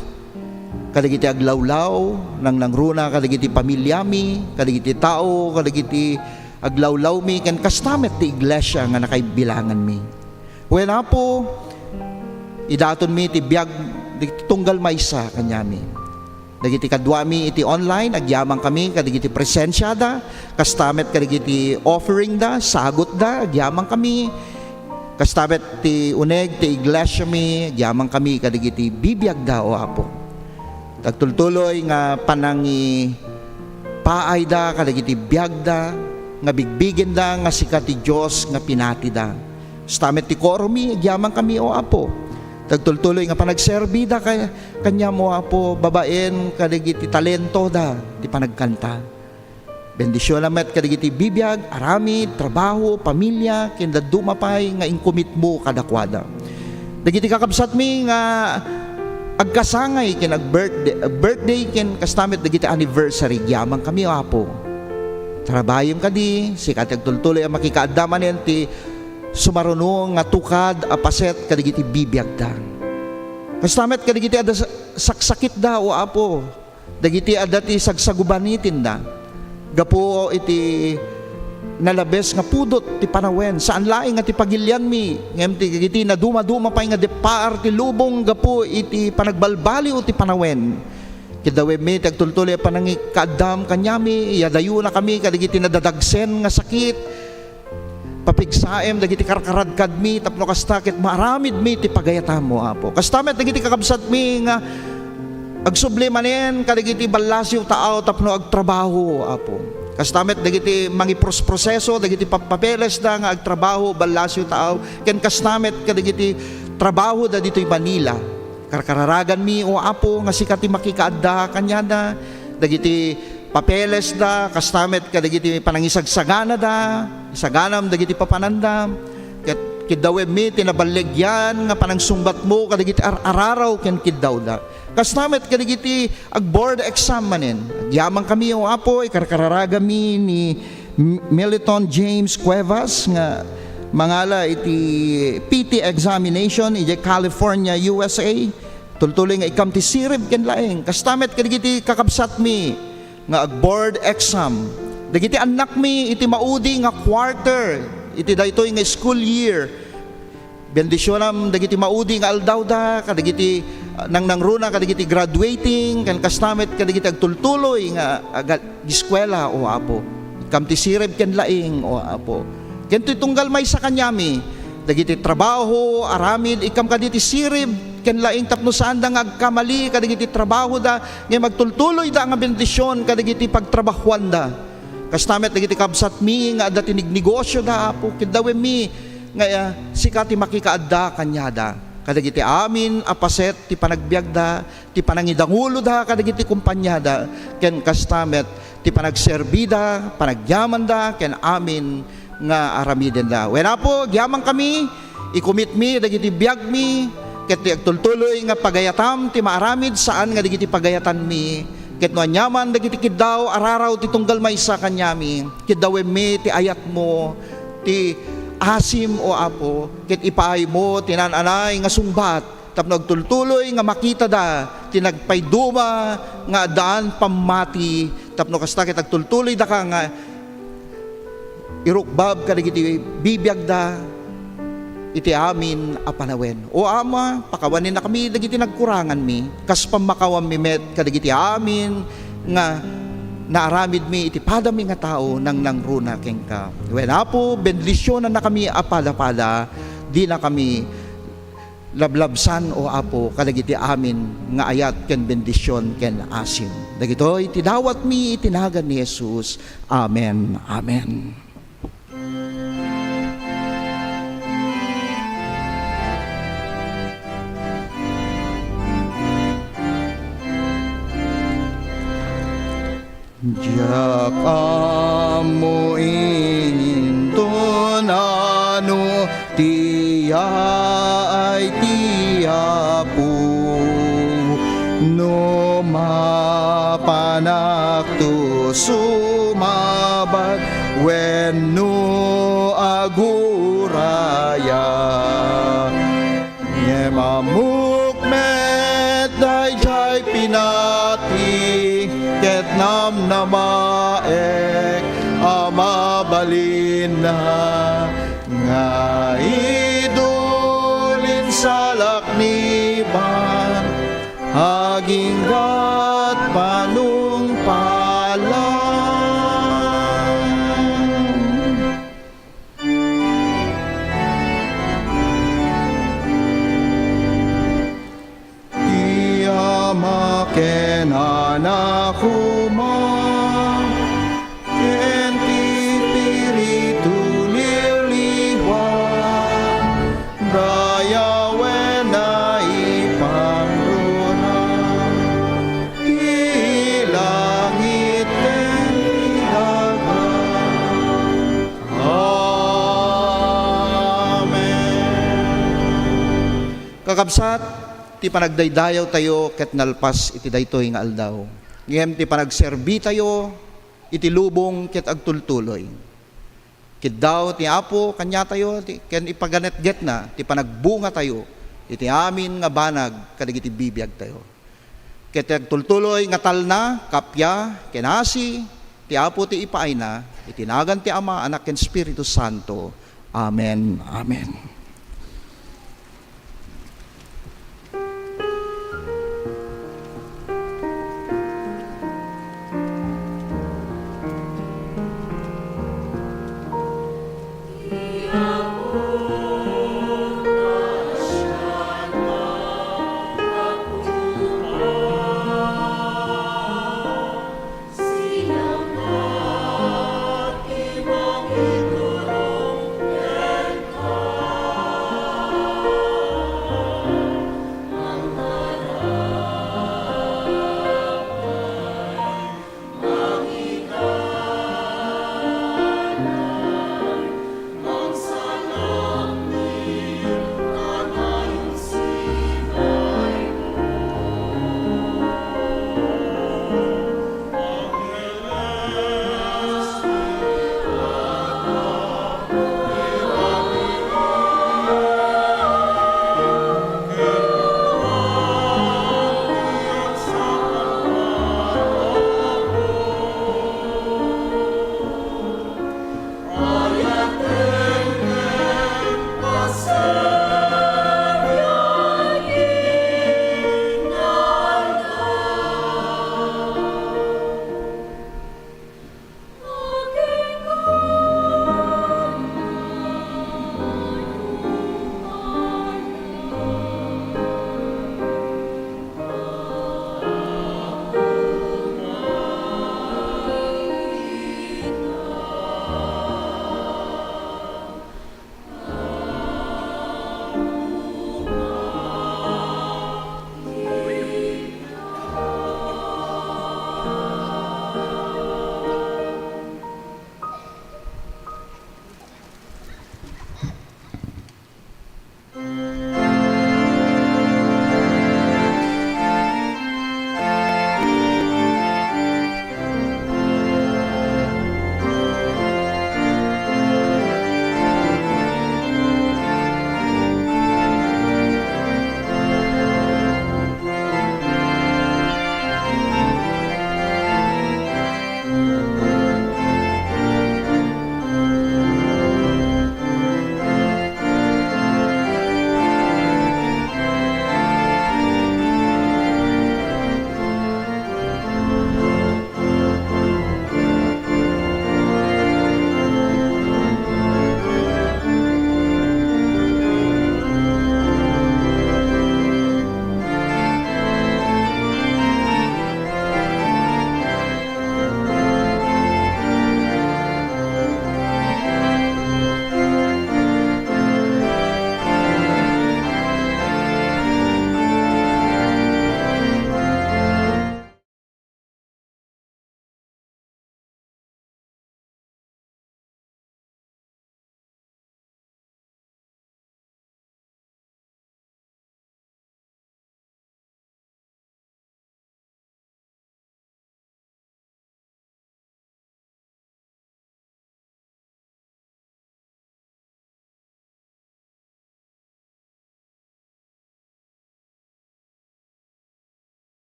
kadagiti aglawlaw, nangnangruna kadagiti pamiliami, kadagiti tao, kadagiti aglawlawmi, ken kasta met ti iglesia nga nakaibilanganmi. Wen, Apo, idatonmi ti biag dagiti tunggal maysa kaniami. Dagiti kaduami iti online, agyamankami kadagiti presensiada, kasta met kadagiti offeringda, sagutda, agyamankami. Kasta met ti uneg ti iglesiami, agyamankami kadagiti bibiagda, O Apo. Agtultuloy nga panangipaayda kadagiti biagda nga bigbigenda nga sika ti Dios nga pinatida. Kasta met ti kormi, agyamankami, O Apo. Agtultuloy nga panagserbida ka-, kaniam, O Apo, babaen kadagiti talentoda ti panagkanta. Bendisionam met kadagiti bibiag, aramid, trabaho, pamilia, ken dadduma pay nga inkomitmo kadakuada. Dagiti kakabsatmi nga agkasangay ken ag-birthday, ag-birthday ken kasta met dagiti anniversary, agyamankami, Apo. Tarabayem kadi, sika ti agtultuloy a makikaadda manen ti sumaruno nga tukad a paset kadagiti bibiagda. Kasta met kadagiti adda sa-, saksakitda, O Apo. Dagiti adda ti sagsagubanitinda. Gapu iti nalabes nga pudot ti panawen, saan laeng nga ti pagilianmi, ngem ti dagiti nadumaduma pay nga deppaar ti lubong gapu iti panagbalbaliw ti panawen. Kiddawemmi ti agtultuloy a panangikaaddam kaniami, iyadayonakami kadagiti nadadagsen nga sakit, papigsaem dagiti karkaradkadmi tapno kasta ket maaramidmi ti pagayatam, O Apo. Kasta met dagiti kakabsatmi nga agsubli manen kadagiti ballasiw taaw tapno agtrabaho, Apo. Kasta met dagiti mangiprosproseso dagiti pap-, papelesda nga agtrabaho, ballasiw taaw, ken kasta met kadagiti trabahoda ditoy Manila. Karkararaganmi, O Apo, nga sika ti makikaadda kaniada, dagiti papelesda, kasta met kadagiti panangisagsaganada, isaganam dagiti papananda, ket kiddawemmi ti naballigian nga panangsungbatmo kadagiti ar-araraw ken kiddawda. Kasta met kadagiti ag-board exam manen. Agyamankami, O Apo, ikarkararagami ni M-, Militon James Cuevas nga mangala iti P T examination idiay California, U S A. Tultuloy nga ikkam ti sirib ken laeng. Kasta met kadagiti kakabsatmi nga ag-board exam. Dagiti annakmi iti maudi nga quarter iti daytoy nga school year. Bendisionam dagiti maudi nga aldawda, kadagiti, ah, nangnangruna, kadagiti graduating, ken kasta met kadagiti agtultuloy nga aga-, agiskuela, O Apo. Ikkam ti sirib ken laeng, O Apo. Ken ti tunggal maysa kaniami, dagiti trabaho, aramid, ikkam kadi ti sirib ken laeng tapno saanda nga agkamali kadagiti trabahoda, ngem agtultuloyda nga bendision kadagiti pagtrabahoanda. Kasta met dagiti kabsatmi nga adda ti negnegosioda, Apo, kiddawemmi nga, ah, sika ti makikaadda kaniada kadagiti amin a paset ti panagbiagda, ti panangidanguloda kadagiti kompaniada, ken kasta met ti panagserbida, panagyamanda, ken amin nga aramidenda. Wen, Apo, agyamankami, ikomitmi dagiti biagmi, ket ti agtultuloy nga pagayatam ti maaramid saan nga dagiti pagayatanmi, ket no aniaman dagiti kiddaw, araraw ti tunggal maysa kaniami, kiddawemmi ti ayatmo, ti asim, O Apo, ket ipaaymo ti naan-anay nga sungbat, tapno agtultuloy nga makitada ti nagpayduma nga addaan pammati, tapno kasta ket agtultuloy daka nga irukbab kadagiti bibiagda iti amin a panawen. O Ama, pakawaninnakami dagiti nagkuranganmi, kas pammakawanmi met kadagiti amin nga naaramidmi iti padami nga tao nangnangruna kenka. Wen, Apo, bendisionannakami a pada-pada, dinakami lablabsan, O Apo, kadagiti amin nga ayat ken bendision ken asim. Dagitoy ti dawatmi iti nagan ni Jesus. Amen. Amen. Diak ammo inton ano ti yaay ti Apo, no mapanakto sumabak wenno agurayak. Ngem ammok met daydiay pinati ket namnamaek a mabalinna nga idulin salakniban aginggat panungpalan. Ti Ama ken Anak koma, ken ti Espiritu Liwliwan, dayawen a ipangruna ti langit ken ti daga. Amen. Kakabsat, ti panagdaydayawtayo ket nalpas iti daytoy nga aldaw. Ngem ti panagserbitayo iti lubong ket agtultuloy. Kiddaw ti Apo kaniatayo ti, ken ipaganetgetna ti panagbungatayo iti amin nga banag kadagiti bibiagtayo. Ket ti agtultuloy nga talna, kappia, ken asi, Ti Apo ti ipaayna, iti nagan ti Ama, Anak, ken Espiritu Santo. Amen. Amen.